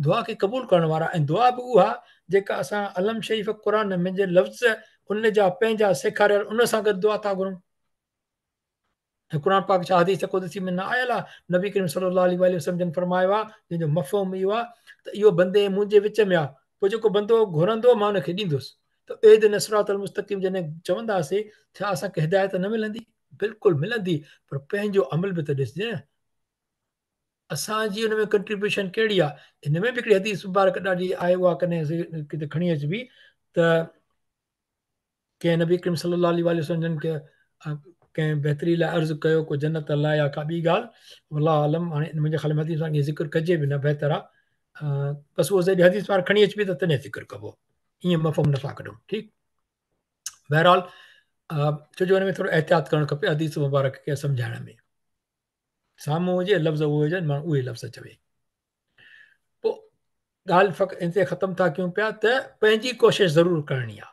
دعا کي قبول ڪرڻ وارا، ۽ دعا به اها جيڪا اسان علم شريف قرآن ۾ جي لفظ ان جا پنهنجا سيکاريل ان سان گڏ دعا ٿا گهرون. ۽ قرآن پاڪ ڇا حديث قدسي ۾ نه آيل آهي؟ نبي ڪريم صلي الله عليه واٰله وسلم جن فرمايو آهي، جنهن جو مفهوم اهو آهي ته اهو بندي ۽ منهنجي وچ ۾ آهي، پوء جيڪو بندو گهرندو مان ان کي ڏيندس. ته اهدنا الصراط المستقيم جڏهن چونداسين ڇا اسان کي هدايت نه ملندي؟ بلڪل ملندي، پر پنهنجو عمل به ته ڏسجي نه. اسان جي ان ۾ ڪنٽريبيوشن ڪهڙي آهي؟ ان ۾ به هڪڙي حديث مبارڪ ڏاڍي آهي، اها ڪڏهن ڪٿي کڻي اچبي ته ڪنهن نبي ڪريم صلي الله عليه وآله وسلم جن کي ڪنهن بهتري لاء عرض ڪيو ڪو جنت لاء يا ڪا ٻي ڳالهه، والله اعلم. هاڻي منهنجي خيال ۾ حديث مبارڪ ذڪر ڪجي به نه بهتر آهي، بس اهو جڏهن حديث مبارڪ کڻي اچبي ته تڏهن ذڪر ڪبو، ائين مفهوم نٿا ڪڍون. ٺيڪ، بهرحال ڇو جو ان ۾ ٿورو احتياط ڪرڻ کپي حديث مبارڪ کي سمجهائڻ ۾، سامهون هجي لفظ اهي هجن ماڻهو اهي لفظ چوي. پوء ڳالهه فقط ان تي ختم ٿا ڪيون پيا ته پنهنجي ڪوشش ضرور ڪرڻي آهي.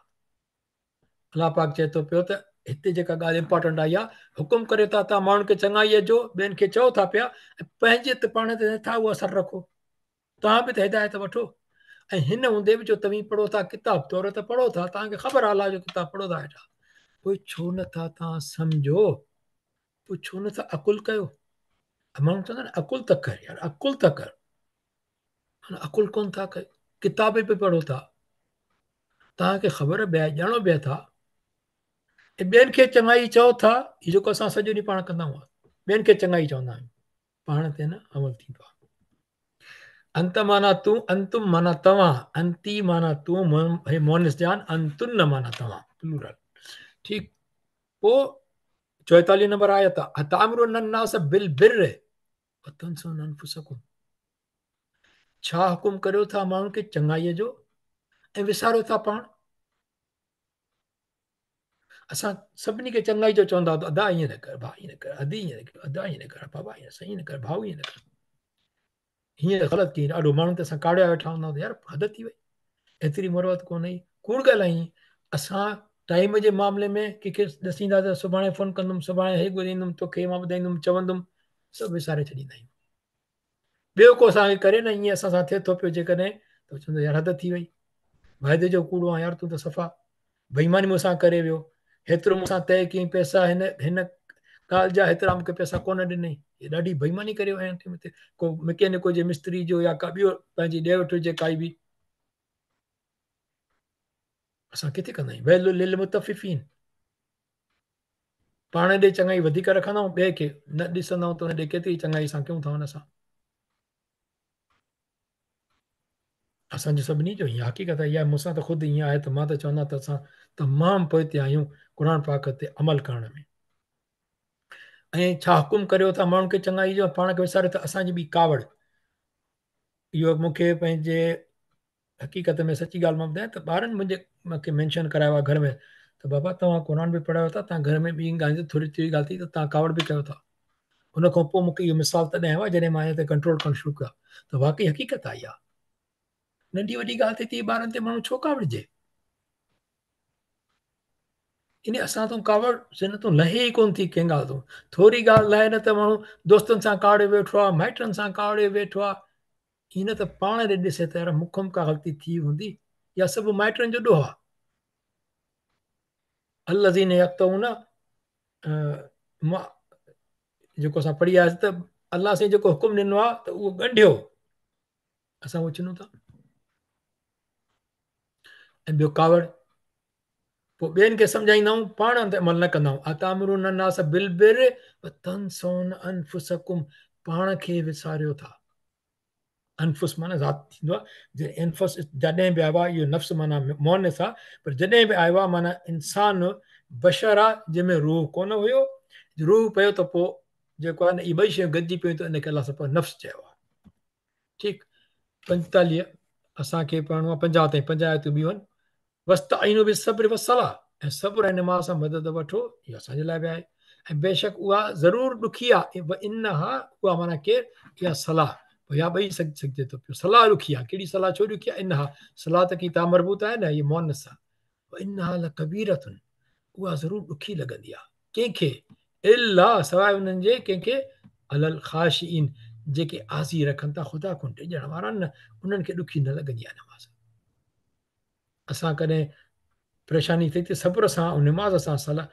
الله پاڪ چئي ٿو پيو ته هتي جيڪا ڳالهه امپارٽنٽ آئي آهي، حڪم ڪريو ٿا توهان ماڻهن کي چڱائيء جو، ٻين کي چئو ٿا پيا، ۽ پنهنجي ته پاڻ تي نٿا اهو اثر رکو، توهان به ته هدايت وٺو. ۽ هن هوندي به جو توهين پڙهو ٿا ڪتاب تورات پڙهو ٿا، توهان کي خبر آهي الله جو ڪتاب پڙهو ٿا ويٺا، پوء ڇو نٿا توهان سمجهو، پوء ڇو نٿا عقل ڪيو؟ ماڻهو چوندا آهن عقل ته ڪر يار، عقل ته ڪر، معنيٰ عقل ڪونه ٿا ڪيو، ڪتاب به پڙهو ٿا، توهان کي خبر به آهي، ڄاڻو به ٿا، ۽ ٻين کي چڱائي چئو ٿا. هي جيڪو اسان سڄو ڏينهن پاڻ ڪندا آهيون، ٻين کي چڱائي چوندا آهيون، پاڻ تي نه عمل ٿيندو آهي. انت معنيٰ تون، انتم معنيٰ توهان، انتي معنيٰ تون، هي مؤنث جان، انتن معنيٰ توهان، پلورل. ٺيڪ، پوء 44 نمبر آيت، اتامرون الناس بالبر وتنسون انفسکم، ڇا حڪم ڪريو ٿا ماڻهن کي چڱائيء جو ۽ وساريو ٿا پاڻ؟ اسان سڀني کي چڱائي جو چوندا ته ادا ائين نه ڪر، ڀاء ائين نه ڪر، ادي ائين نه ڪر، ادا ائين نه ڪر، بابا ائين نه، سائين نه ڪر، ڀاء ائين نه ڪر، هيئن غلط ڪيئي، ڏاڍو ماڻهن تي اسان ڪاڙيا ويٺا هوندا آهيون ته يار حد ٿي وئي، ايتري مروت ڪونه هئي، ڪوڙ ڳالهائين. اسان ٽائيم جي معاملي ۾ ڪنهن کي ڏسيندا ته سڀاڻي فون ڪندم، سڀاڻي هي ڳوليندم، توکي مان ٻڌائيندم، چوندم، سڀ وساري ڇڏيندا آهيون. ٻيو ڪو اسان کي ڪري نه ائين اسان سان ٿئي ٿو پيو جيڪڏهن ته چوندو يار حد ٿي وئي، واعدي جو ڪوڙو آهين يار تون ته صفا. بيماني مون سان ڪري ويو، هيترو مون سان طئي ڪيائين پئسا، هن هن ڳالهه جا هيترا مون کي پئسا ڪونه ڏنائين، هي ڏاڍي بيماني ڪري ويو آهي. ڪو مڪينڪ هجي، مستري جو يا ڪا ٻيو پنهنجي ڏي وٺ هجي ڪائي به، اسان ڪٿي ڪندا آهيون؟ ويل للمطففين، پاڻ ڏي چڱائي وڌيڪ رکندا آهيون، ٻئي کي نه ڏسندا آهيون ته ان ڏي ڪيتري چڱائي اسان ڪيون ٿا. ان سان اسان جو سڀني جو ائين حقيقت آهي، اها مون سان ته خود ائين آهي ته مان ته چوندو آهيان ته اسان تمام پوئتي آهيون قرآن پاڪ تي عمل ڪرڻ ۾. ۽ ڇا حڪم ڪريو ٿا ماڻهن کي چڱائي جو، پاڻ کي وساريو ٿا. اسان جي ٻي ڪاوڙ، اهو مون کي پنهنجي حقيقت ۾ سچي ڳالهه مان ٻڌايان ته ٻارن منهنجي مون کي مينشن ڪرايو آهي گهر ۾ ته بابا توهان قرآن به پڙهايو ٿا، توهان گهر ۾ ٻي ڳالهين تي ٿوري ٿوري ڳالهه ٿي ته توهان ڪاوڙ به ڪيو ٿا. ان کان پوء مون کي اهو مثال تڏهن آيو آهي جڏهن مان هن تي ڪنٽرول ڪرڻ شروع ڪيو ته واقعي حقيقت آئي آهي. ننڍي وڏي ڳالهه تي ٿي ٻارن تي ماڻهو ڇو ڪاوڙجي؟ ان اسان تون ڪاوڙ سن تون لهي ئي ڪون ٿي ڪنهن ڳالهه تون ٿوري ڳالهه لهي نه ته ماڻهو دوستن سان ڪاوڙي ويٺو آهي، مائٽن سان ڪاوڙي ويٺو آهي. ائين نه ته پاڻ ڏي ڏسي ته يار مون کان به ڪا غلطي ٿي هوندي يا سڀ مائٽن جو ڏوهه آهي. الذين يقطعون جيڪو اسان پڙهي آياسين ته الله سائين جيڪو حڪم ڏنو آهي ته اهو ڳنڍيو، اسان اهو ڇنون ٿا. ۽ ٻيو ڪاوڙ، پوء ٻين کي سمجهائيندا آهيون، پاڻ ان تي عمل نه ڪندا آهيون. اتامرون الناس بالبر وتنسون انفسکم، پاڻ کي وساريو ٿا. انفس معنيٰ ذات ٿيندو آهي، جڏهن انفس جڏهن به آيو آهي اهو نفس معنيٰ مؤنث آهي، پر جڏهن به آيو آهي معنيٰ انسان بشر آهي جنهن ۾ روح ڪونه هيو، روح پيو ته پوء جيڪو آهي نه اهي ٻئي شيون گڏجي پيون ته ان کي الله سبحانه نفس چيو آهي. ٺيڪ 45 اسان کي پڙهڻو آهي، 50 تائين 5 آيتون ٻيون آهن. واستعينوا بالصبر والصلاة، ۽ صبر ۽ نماز سان مدد وٺو، اهو اسان جي لاء به آهي، ۽ بيشڪ اها ضرور ڏکي آهي، وانها اها معنيٰ ڪير، اها صلاة، پوء يا ٻئي سگهجي ٿو پيو، صلاة ڏکي آهي، ڪهڙي صلاة ڇو ڏکي آهي، انها صلاة ته ڪي تا مربوط آهي نه، هي مؤنث آهي، وانها لڪبيرة اها ضرور ڏکي لڳندي آهي، ڪنهن کي، الا سواء انهن جي، ڪنهن کي، علي الخاشعين جيڪي آزي رکن ٿا، خدا کان ڊڄڻ وارا آهن نه، انهن کي ڏکي نه لڳندي آهي نماز. اسان ڪڏهن پريشاني ٿئي ته صبر سان ۽ نماز سان صلاح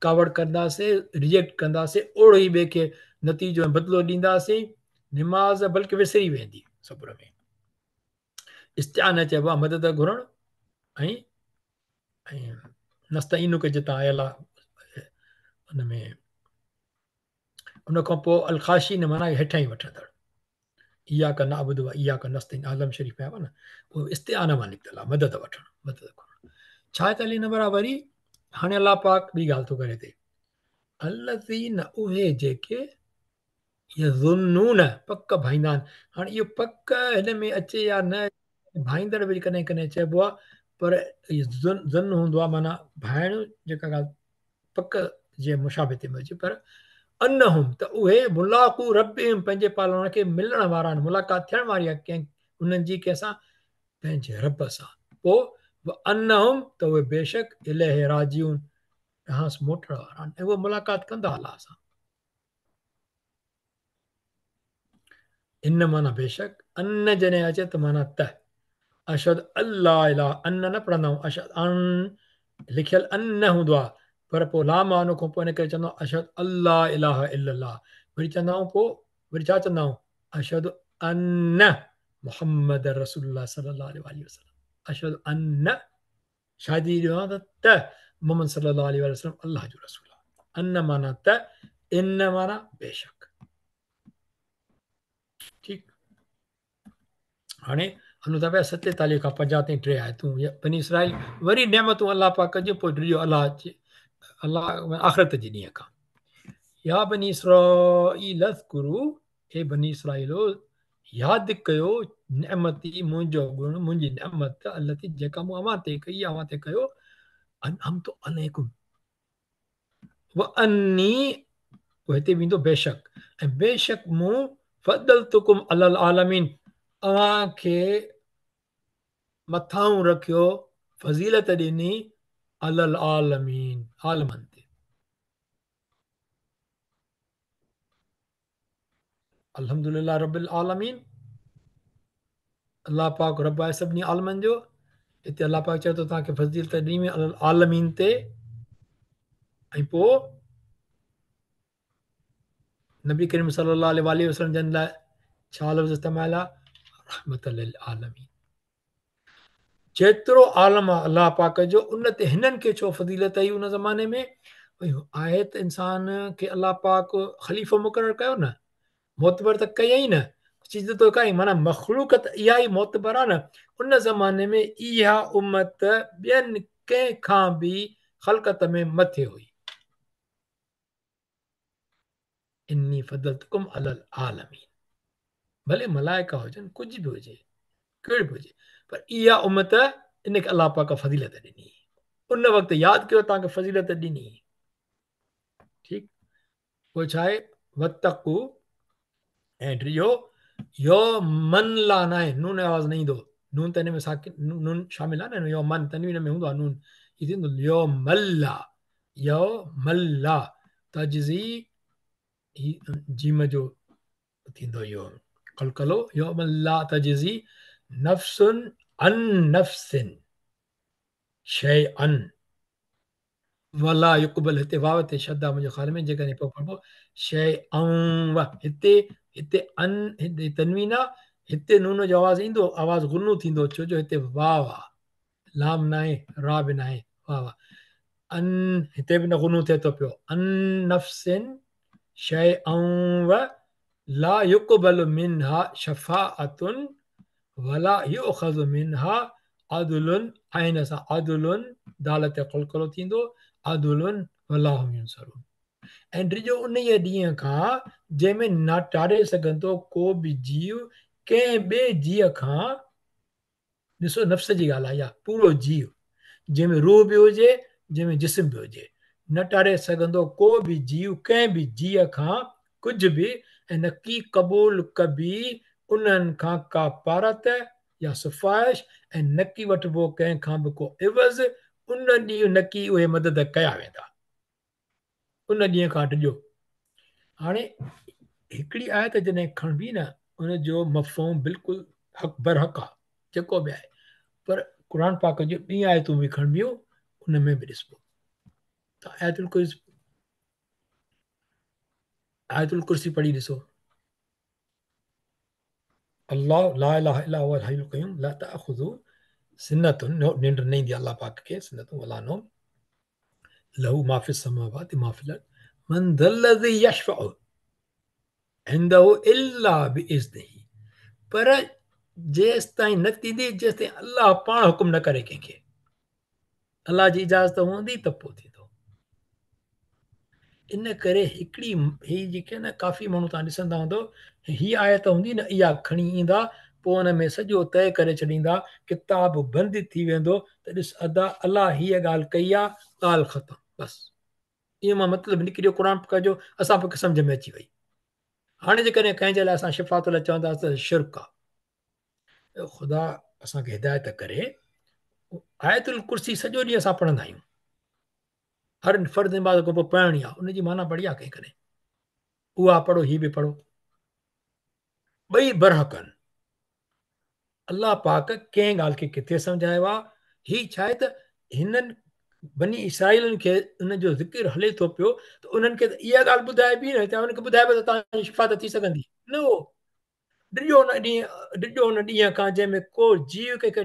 ڪاوڙ ڪنداسين، ريئيڪٽ ڪنداسين، اوڙو ئي ٻئي کي نتيجو ۽ بدلو ڏينداسين، نماز بلڪه وسري ويندي صبر ۾. استعانه چئبو آهي مدد گهرڻ ۽ ۽ نستعينڪ جتان آيل آهي ان ۾ ان کان پوء الخاشعين معنيٰ هيٺائين وٺندڙ، اياڪ نعبد و اياڪ نستعين اعظم شريف ۾ آيو آهي نه، اهو استعانه مان نڪتل آهي، مدد وٺڻ، مدد گهرڻ. 46 نمبر آهي وري هاڻي الله پاڪ ٻي ڳالهه ٿو ڪري هتي، الذين اهي جيڪي يظنون پڪ ڀائيندا آهن. هاڻي اهو پڪ هن ۾ اچي يا نه، ڀائيندڙ به ڪڏهن ڪڏهن چئبو آهي، پر ظن هوندو آهي معنيٰ ڀائڻ جيڪا ڳالهه پڪ جي مشابهت ۾ اچي، پر انهم ته اهي ملاقو ربهم پنهنجي پالڻ کي ملڻ وارا آهن، ملاقات ٿيڻ واري آهي ڪنهن انهن جي ڪنهن سان، پنهنجي رب سان، پوء وانهم ته اهي بيشڪ اليه راجعون ڏانهس موٽڻ وارا آهن ۽ اهي ملاقات ڪندا الله سان. ان معنيٰ بيشڪ، ان جڏهن اچي ته معنيٰ ته، اشهد الله اله ان نه پڙهندا آهيون، اشهد ان لکيل ان نه هوندو آهي، پر پوء لام آهي ان کان پوء ان ڪري چوندا آهيون اشهد الله اله الا الله، وري چوندا آهيون پوء وري ڇا چوندا آهيون اشهد ان محمد رسول الله صلي الله عليه واله وسلم، اشهد ان شاهدي ڏيو ته ته محمد صلي الله عليه وسلم الله جو رسول آهي. ان معنيٰ ته، ان معنيٰ بيشڪ. ٺيڪ، هاڻي هلون ٿا پيا 47 کان 50 تائين ٽي آيتون بني اسرائيل وري نعمتون الله پاڪ جون، پوء ڊڄو الله جي، الله آخرت جي ڏينهن کان. يا بني اسرائيل اذڪروا، اي بني اسرائيلو ياد ڪيو نعمتي منهنجو گڻ، منهنجي نعمت، التي جيڪا مون اوهان تي ڪئي، اوهان تي ڪيو، انعمت عليڪم واني، پوء هتي به ايندو بيشڪ، ۽ بيشڪ مون فضلتڪم علی العالمين اوهان کي مٿانهون رکيو، فضيلت ڏني، علی العالمين عالمن تي. الحمدلله رب العالمين، الله پاڪ رب آهي سڀني عالمن جو. हिते अलाह पाक चए थो तव्हांखे फ़ज़ीलत ॾिनी वई आलमीन ते। ऐं पोइ नबी करीम सल्लल्लाहु अलैहि वसल्लम जन लाइ छा लफ़्ज़ इस्तेमाल आहे? रहमत लिल आलमीन। जेतिरो आलम आहे अलाह पाक जो, उन ते हिननि खे छो फ़ज़ीलत आई उन ज़माने में? भई आहे त इंसान खे अलाह पाक ख़लीफ़ो मुक़ररु कयो न, मोतबर त कयईं न, चीज़ त कई, माना मख़लूक त इहा ई मोतबर आहे न। उन ज़माने में इहा उम्मत ॿियनि कंहिंखां बि ख़लक़त में मथे हुई। इन्नी फ़दलतुकुम अलल आलमीन। भले मलाइका हुजनि, कुझु बि हुजे, कहिड़ी बि हुजे, पर इहा उम्मत इनखे अलाह पाक फ़ज़ीलत ॾिनी। उन वक़्तु यादि कयो तव्हांखे फ़ज़ीलत ॾिनी। ठीकु, पोइ छा आहे? वतकू ऐं ड्रियो, यो मन ला न आहे, नून आवाज़ न ईंदो, नून त हिन में साकिन, नून शामिल आहे न, यो मन तनवीन में हूंदो आहे नून, हीअ थींदो यो मल्ला, यो मल्ला तजज़ी, ही जीम जो थींदो इहो कलकलो, यो मल्ला तजज़ी नफ़्सुन अन नफ़्सिन शैअन वला युक़बल। हिते वाव ते शद आहे मुंहिंजे ख़्याल में, जेकॾहिं पोइ पढ़िबो शैअन व, हिते हिते अन, हिते तनवीन आहे, हिते नून जो आवाज़ ईंदो, आवाज़ गुनो थींदो, छो जो हिते वाव आहे, लाम न आहे, रा बि न आहे, वाव आहे। अन हिते बि न गुनो थिए थो पियो, अन नफ़्सिन शैअन व ला युक़बल मिन्हा शफ़ाअतुन वला युअख़ज़ु मिन्हा अदलुन, ऐन सां अदलुन, दाल ते क़ुलक़ुलो थींदो, अदलुन वला हुम युनसरून। ऐं ड्रिजो उन ॾींहं खां जंहिंमें न टारे सघंदो को बि जीउ कंहिं ॿिए जीअ खां। ॾिसो नफ़्स जी ॻाल्हि आहे इहा, पूरो जीउ जंहिंमें रूह बि हुजे, जंहिंमें जिस्म बि हुजे, न टारे सघंदो को बि जीउ कंहिं बि जीअ खां कुझु बि, ऐं न की क़बूल कबी उन्हनि खां का पारत या सिफारिश, ऐं न की वठिबो कंहिंखां बि को इवज़। उन ॾींहुं न की उहे मदद कया वेंदा, उन ॾींहं खां ॾिजो। हाणे हिकिड़ी आयत जॾहिं खणिबी न, उनजो मफ़हूम बिल्कुलु हक़ बरहक़ आहे, जेको बि आहे, पर क़ुर पाक जूं ॿी आयतूं बि खणिबियूं, उन में बि ॾिसबो। त आयतुल कुर्सी, आयतुल कुर्सी पढ़ी ॾिसो। अल्लाह ला इलाहा इल्ला हुवल हय्युल क़य्यूम ला तअख़ुज़ुहू सिनतुन, निंड न ईंदी अल्लाह पाक खे, सिनतुन वला नौम, लहू मा फ़िस समावाति मा फ़िल अर्द मन ज़ल्लज़ी यशफ़अ इंदहू इल्ला बिइज़्निही। पर जेसिताईं न थींदी, जेसिताईं अल्लाह पाण हुकुम न करे कंहिंखे, अल्लाह जी इजाज़त हूंदी त पोइ थींदो। इन करे हिकिड़ी ही जेके न काफ़ी माण्हू तव्हां ॾिसंदा हूंदव, हीअ आयत हूंदी न, इहा खणी ईंदा, पोइ हुन में सॼो तय करे छॾींदा, किताब बंदि थी वेंदो त ॾिस अदा अल्लाह हीअ ॻाल्हि कई आहे, ॻाल्हि ख़तमु, बसि। इहो मां मतिलबु निकिरी वियो क़ुर पाक जो, असां मूंखे सम्झ में अची वई। हाणे जेकॾहिं कंहिंजे लाइ असां शिफ़ात लाइ चवंदासीं त शिर्क आहे। ख़ुदा असांखे हिदायत करे। आयतुल कुर्सी सॼो ॾींहुं असां पढ़ंदा आहियूं, हर फ़र्ज़ नमाज़ खां पोइ पढ़णी आहे, उनजी माना पढ़ी आहे कंहिं कॾहिं? उहा पढ़ो, हीअ बि पढ़ो, ॿई बरहक़ आहिनि। अलाह पाक कंहिं ॻाल्हि खे किथे सम्झायो आहे? हीअ छा आहे त हिननि बनी इसराइलनि खे उन जो ज़िक्र हले थो पियो त उन्हनि खे त इहा ॻाल्हि ॿुधाइबी न, त उन्हनि खे ॿुधाइबो त तव्हांजी शिफ़ात थी सघंदी न। उहो ॾिजो हुन ॾींहुं, ॾिजो हुन ॾींहं खां जंहिंमें को जीउ कंहिंखे,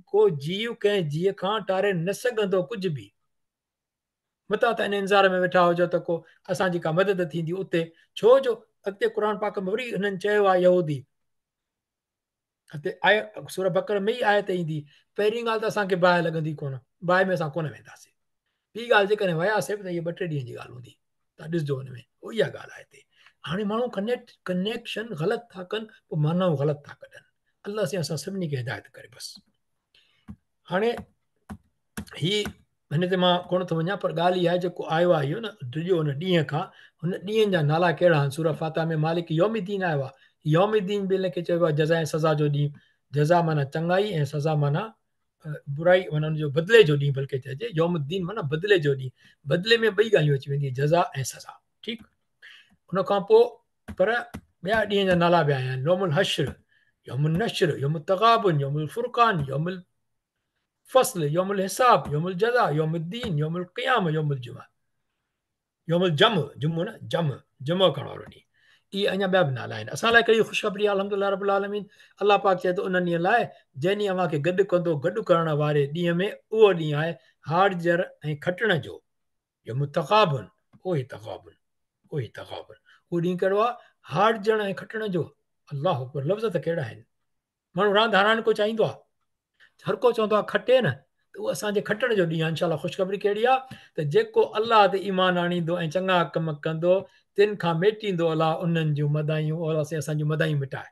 को जीउ कंहिं जीअ खां टारे न सघंदो कुझु बि। मतां त इन इंतज़ार में वेठा हुजो त को असांजी का मदद थींदी उते, छो जो अॻिते क़ुर पाक में वरी हिननि चयो आहे यहूदी, हिते आय सूरह बकर में ई आयत ईंदी, पहिरीं ॻाल्हि त असांखे बाहि लॻंदी कोन, बाहि में असां कोन वेंदासीं। ॿी ॻाल्हि जेकॾहिं वियासीं बि त इहा ॿ टे ॾींहं जी ॻाल्हि हूंदी, तव्हां ॾिसजो हुन में इहा ॻाल्हि आहे हिते। हाणे माण्हू कनेक्शन ग़लति था कनि, पोइ मानाऊं ग़लति था कढनि। अलाह साईं असां सभिनी खे हिदायत करे बसि। हाणे हीअ हिन ते मां कोन थो वञा, पर ॻाल्हि इहा आहे जेको आयो आहे इहो न, ॾिजो हुन ॾींहं खां, हुन ॾींहनि जा नाला कहिड़ा आहिनि? सूरह फातिहा में मालिक यौमिद्दीन आयो आहे। यौमिद्दीन बि हिनखे चइबो आहे जज़ा ऐं सज़ा जो ॾींहुं। जज़ा माना चङाई ऐं सज़ा माना बुराई, माना हुनजो बदिले जो ॾींहुं बल्कि चइजे। यौमुद्दीन माना बदिले जो ॾींहुं, बदिले में ॿई ॻाल्हियूं अची वेंदियूं, जज़ा ऐं सज़ा। ठीकु, हुन खां पोइ पर ॿिया ॾींहं जा नाला बि आया आहिनि, यौमुल हश्र, यौमुल नश्र, यौमुल तगाबुन, यौमुल फुरक़ान, यौमुल फस्ल, यौमुल हिसाब, यौमुल जज़ा, यौमुद्दीन, यौमुल क़ियाम, यौमुल जुमा, यौमुल जम, जुमो न जम, जुमो करण वारो ॾींहुं। इहे अञा ॿिया बि नाला आहिनि। असां लाइ कहिड़ी ख़ुशख़बरी आहे? अल्हम्दुलिल्लाह रब्बिल आलमीन। अलाह पाक चए थो उन्हनि ॾींहं लाइ जंहिं ॾींहुं अव्हां खे गॾु कंदो, गॾु करण वारे ॾींहं में उहो ॾींहुं आहे हारजर ऐं खटण जो, यौमुत तग़ाबुन, उहो ई तग़ाबुन, उहो ई तग़ाबुन। उहो ॾींहुं कहिड़ो आहे? हारजण ऐं खटण जो। अल्लाह अकबर, लफ़्ज़ त कहिड़ा आहिनि। माण्हू रांदि हाराइण को चाहींदो आहे, हर को चवंदो आहे खटे न, त उहो असांजे खटण जो ॾींहुं आहे। इंशाअल्लाह ख़ुशख़बरी कहिड़ी आहे त जेको अलाह ते ईमान आणींदो ऐं चङा कम कंदो तिन खां मेटींदो अलाह उन्हनि जूं मदायूं, अलाह साईं असांजूं मदायूं मिटाए।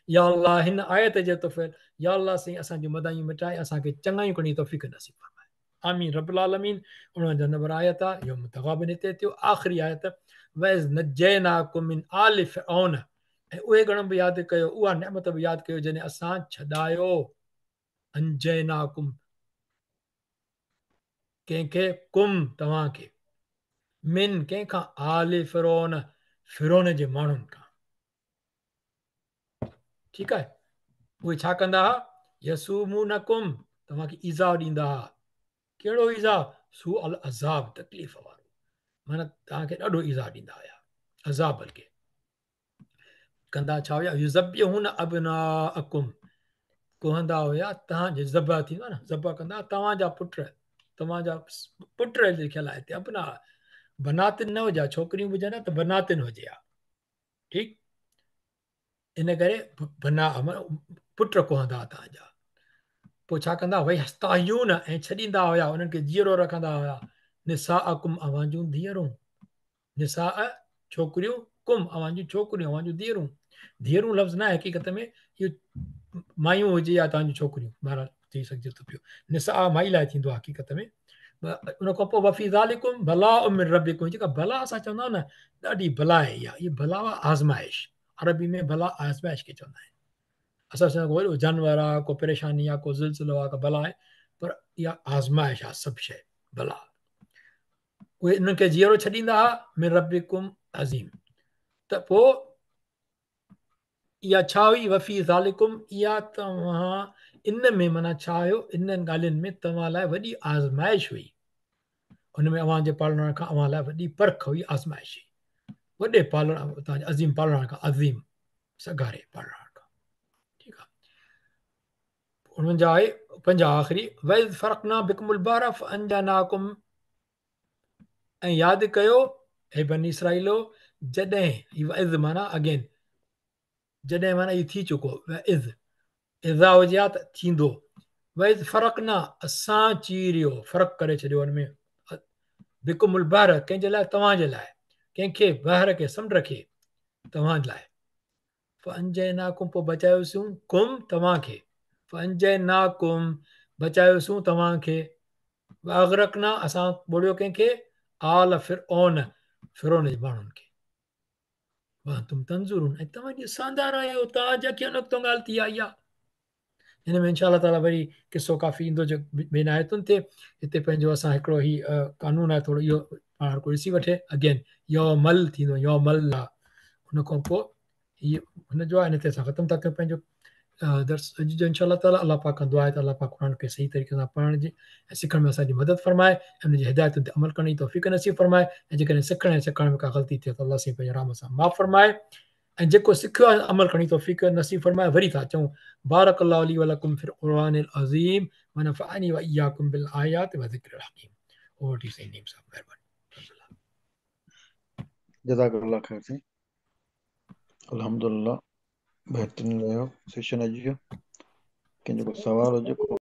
या अल्लाह हिन आयत जे तौफ़ीक़, या अल्लाह साईं असांजूं मदायूं मिटाए, असांखे चङायूं करण जी तौफ़ीक़ नसीब फरमाए। आमीन रब्बुल आलमीन। 49 नंबर आयत आहे यौम तग़ाबुन हिते थियो। आख़िरी आयत वइज़ नजैनाकुम मिन आलि फ़िरऔन, ऐं उहे गण बि यादि कयो, उहा नेमत बि यादि कयो जॾहिं असां छॾायो। अंजैनाकुम कंहिंखे? कुम तव्हांखे, मिन कंहिंखां? आलि फ़िरौन, फ़िरौन जे माण्हुनि खां। ठीकु आहे। उहे छा कंदा हुआ? यसूमूनकुम, तव्हांखे ईज़ा ॾींदा हुआ। कहिड़ो ईज़ा? सू अल अज़ाब, तकलीफ़ वारो, माना तव्हांखे ॾाढो ईज़ा ॾींदा हुआ, अज़ाब बल्कि कंदा छा हुआ? युज़ब्बिहून अबनाअकुम, कुहंदा हुआ तव्हांजे, ज़बह थींदो आहे न, ज़बह कंदा तव्हांजा पुट, तव्हांजा पुट लिखियल आहे हिते, अपना बनातिन न हुजे, छोकिरियूं बि हुजनि त बनातिन हुजे हा, ठीकु। इन करे बना पुट कुहंदा तव्हांजा। पोइ छा कंदा? वई हस्तायून, ऐं छॾींदा हुआ, उन्हनि खे जीअरो रखंदा हुआ। निसाअकुम, अव्हां जूं धीअरूं, निसा छोकिरियूं, कुम अव्हां जूं छोकिरियूं, अव्हां जूं धीअरूं। धीअरूं लफ़्ज़ न आहे हक़ीक़त में, इहो मायूं हुजे या तव्हांजूं छोकिरियूं, बहरहाल थी सघिजे थो पियो। निसा माई लाइ थींदो आहे हक़ीक़त में। उन खां पोइ वफ़ी ज़ालिकुम बलाउम मिन रब्बिकुम, जेका बला असां चवंदा आहियूं न, ॾाढी बला आहे इहा। इहा बला आहे आज़माइश, अरबी में बला आज़माइश खे चवंदा आहिनि। असां चवंदा आहियूं को जानवर आहे, को परेशानी आहे, को ज़िलज़िलो आहे, का बला आहे, पर इहा आज़माइश आहे सभु शइ बला। उहे इन्हनि खे जीअरो छॾींदा हुआ, मिन रब्बिकुम अज़ीम। त पोइ इहा छा हुई? वफ़ी ज़ालिकुम, इहा तव्हां इन में माना छा हुयो? इन्हनि ॻाल्हियुनि में तव्हां लाइ वॾी आज़माइश हुई। उन में अव्हांजे पालणहार खां अव्हां लाइ वॾी परख हुई, आज़माइश हुई। वॾे पालण, तव्हांजे अज़ीम पालणहार खां, अज़ीम सघारे पालणहार खां, ठीकु आहे। 49 आहे, 50 आख़िरी वइज़ फ़रक़ना बिकुमुल बहर फ़अंजनाकुम, ऐं यादि कयो हे बनी इसराइलो, जॾहिं वइज़ माना अगेन, जॾहिं माना इहो थी चुको, वइज़ इज़ा हुजे हा त थींदो। वइज़ फ़रक़ना, असां चीरियो, फ़र्क़ु करे छॾियो हुन में, बिकुमुल बहर, कंहिंजे लाइ? तव्हांजे लाइ। कंहिंखे? बहर खे, समुंड खे, तव्हां लाइ। फ़अंजैनाकुम, पोइ बचायोसीं, कुम तव्हांखे, फ़अंजैनाकुम बचायोसीं तव्हांखे। वअग़रक़ना, असां ॿोड़ियो कंहिंखे? आल फ़िरऔन, फ़िरौन जे माण्हुनि खे। वअंतुम तंज़ुरून, ऐं तव्हां ॾिसंदा रहियो, तव्हांजे अखियुनि वक़्तु ॻाल्हि थी आई आहे। हिन में इंशा अल्लाह ताला वरी किसो काफ़ी ईंदो जो ॿिनि आयतुनि ते। हिते पंहिंजो असां हिकिड़ो ही कानून आहे थोरो, इहो पाण हर कोई ॾिसी वठे। अगेन यौमल थींदो, यौमल आहे। हुन खां पोइ हीअ हुनजो आहे, हिन ते असां ख़तमु था कयूं पंहिंजो दर्स अॼु जो इंशा अल्लाह ताला। अलाह पाक खां दुआ आहे त अलाह पाक क़ुरान खे सही तरीक़े सां पढ़ण जी ऐं सिखण में असांजी मदद फरमाए, ऐं हुनजी हिदायतुनि ते अमल करण जी तौफ़ीक़ नसीब फरमाए। ऐं जेकॾहिं सिखण ऐं सेखारण में का ग़लती थिए त अलाह साईं पंहिंजे रहम सां माफ़ फरमाए, ऐं जेको सिखियो आहे अमल करण जी तौफ़ीक़ नसीब फरमाए। वरी था चऊं, बारक अल्लाहु ली व लकुम फिल क़ुरानिल अज़ीम व नफ़अनी व इय्याकुम बिल आयात व ज़िक्रिल हकीम। ओवर टू साईं नईम साहब, मेहरबानी। जज़ाकल्लाह खैर साईं, अल्हम्दुलिल्लाह बेहतरीन रहियो सेशन अॼु जो। कंहिंजो को सवाल हुजे को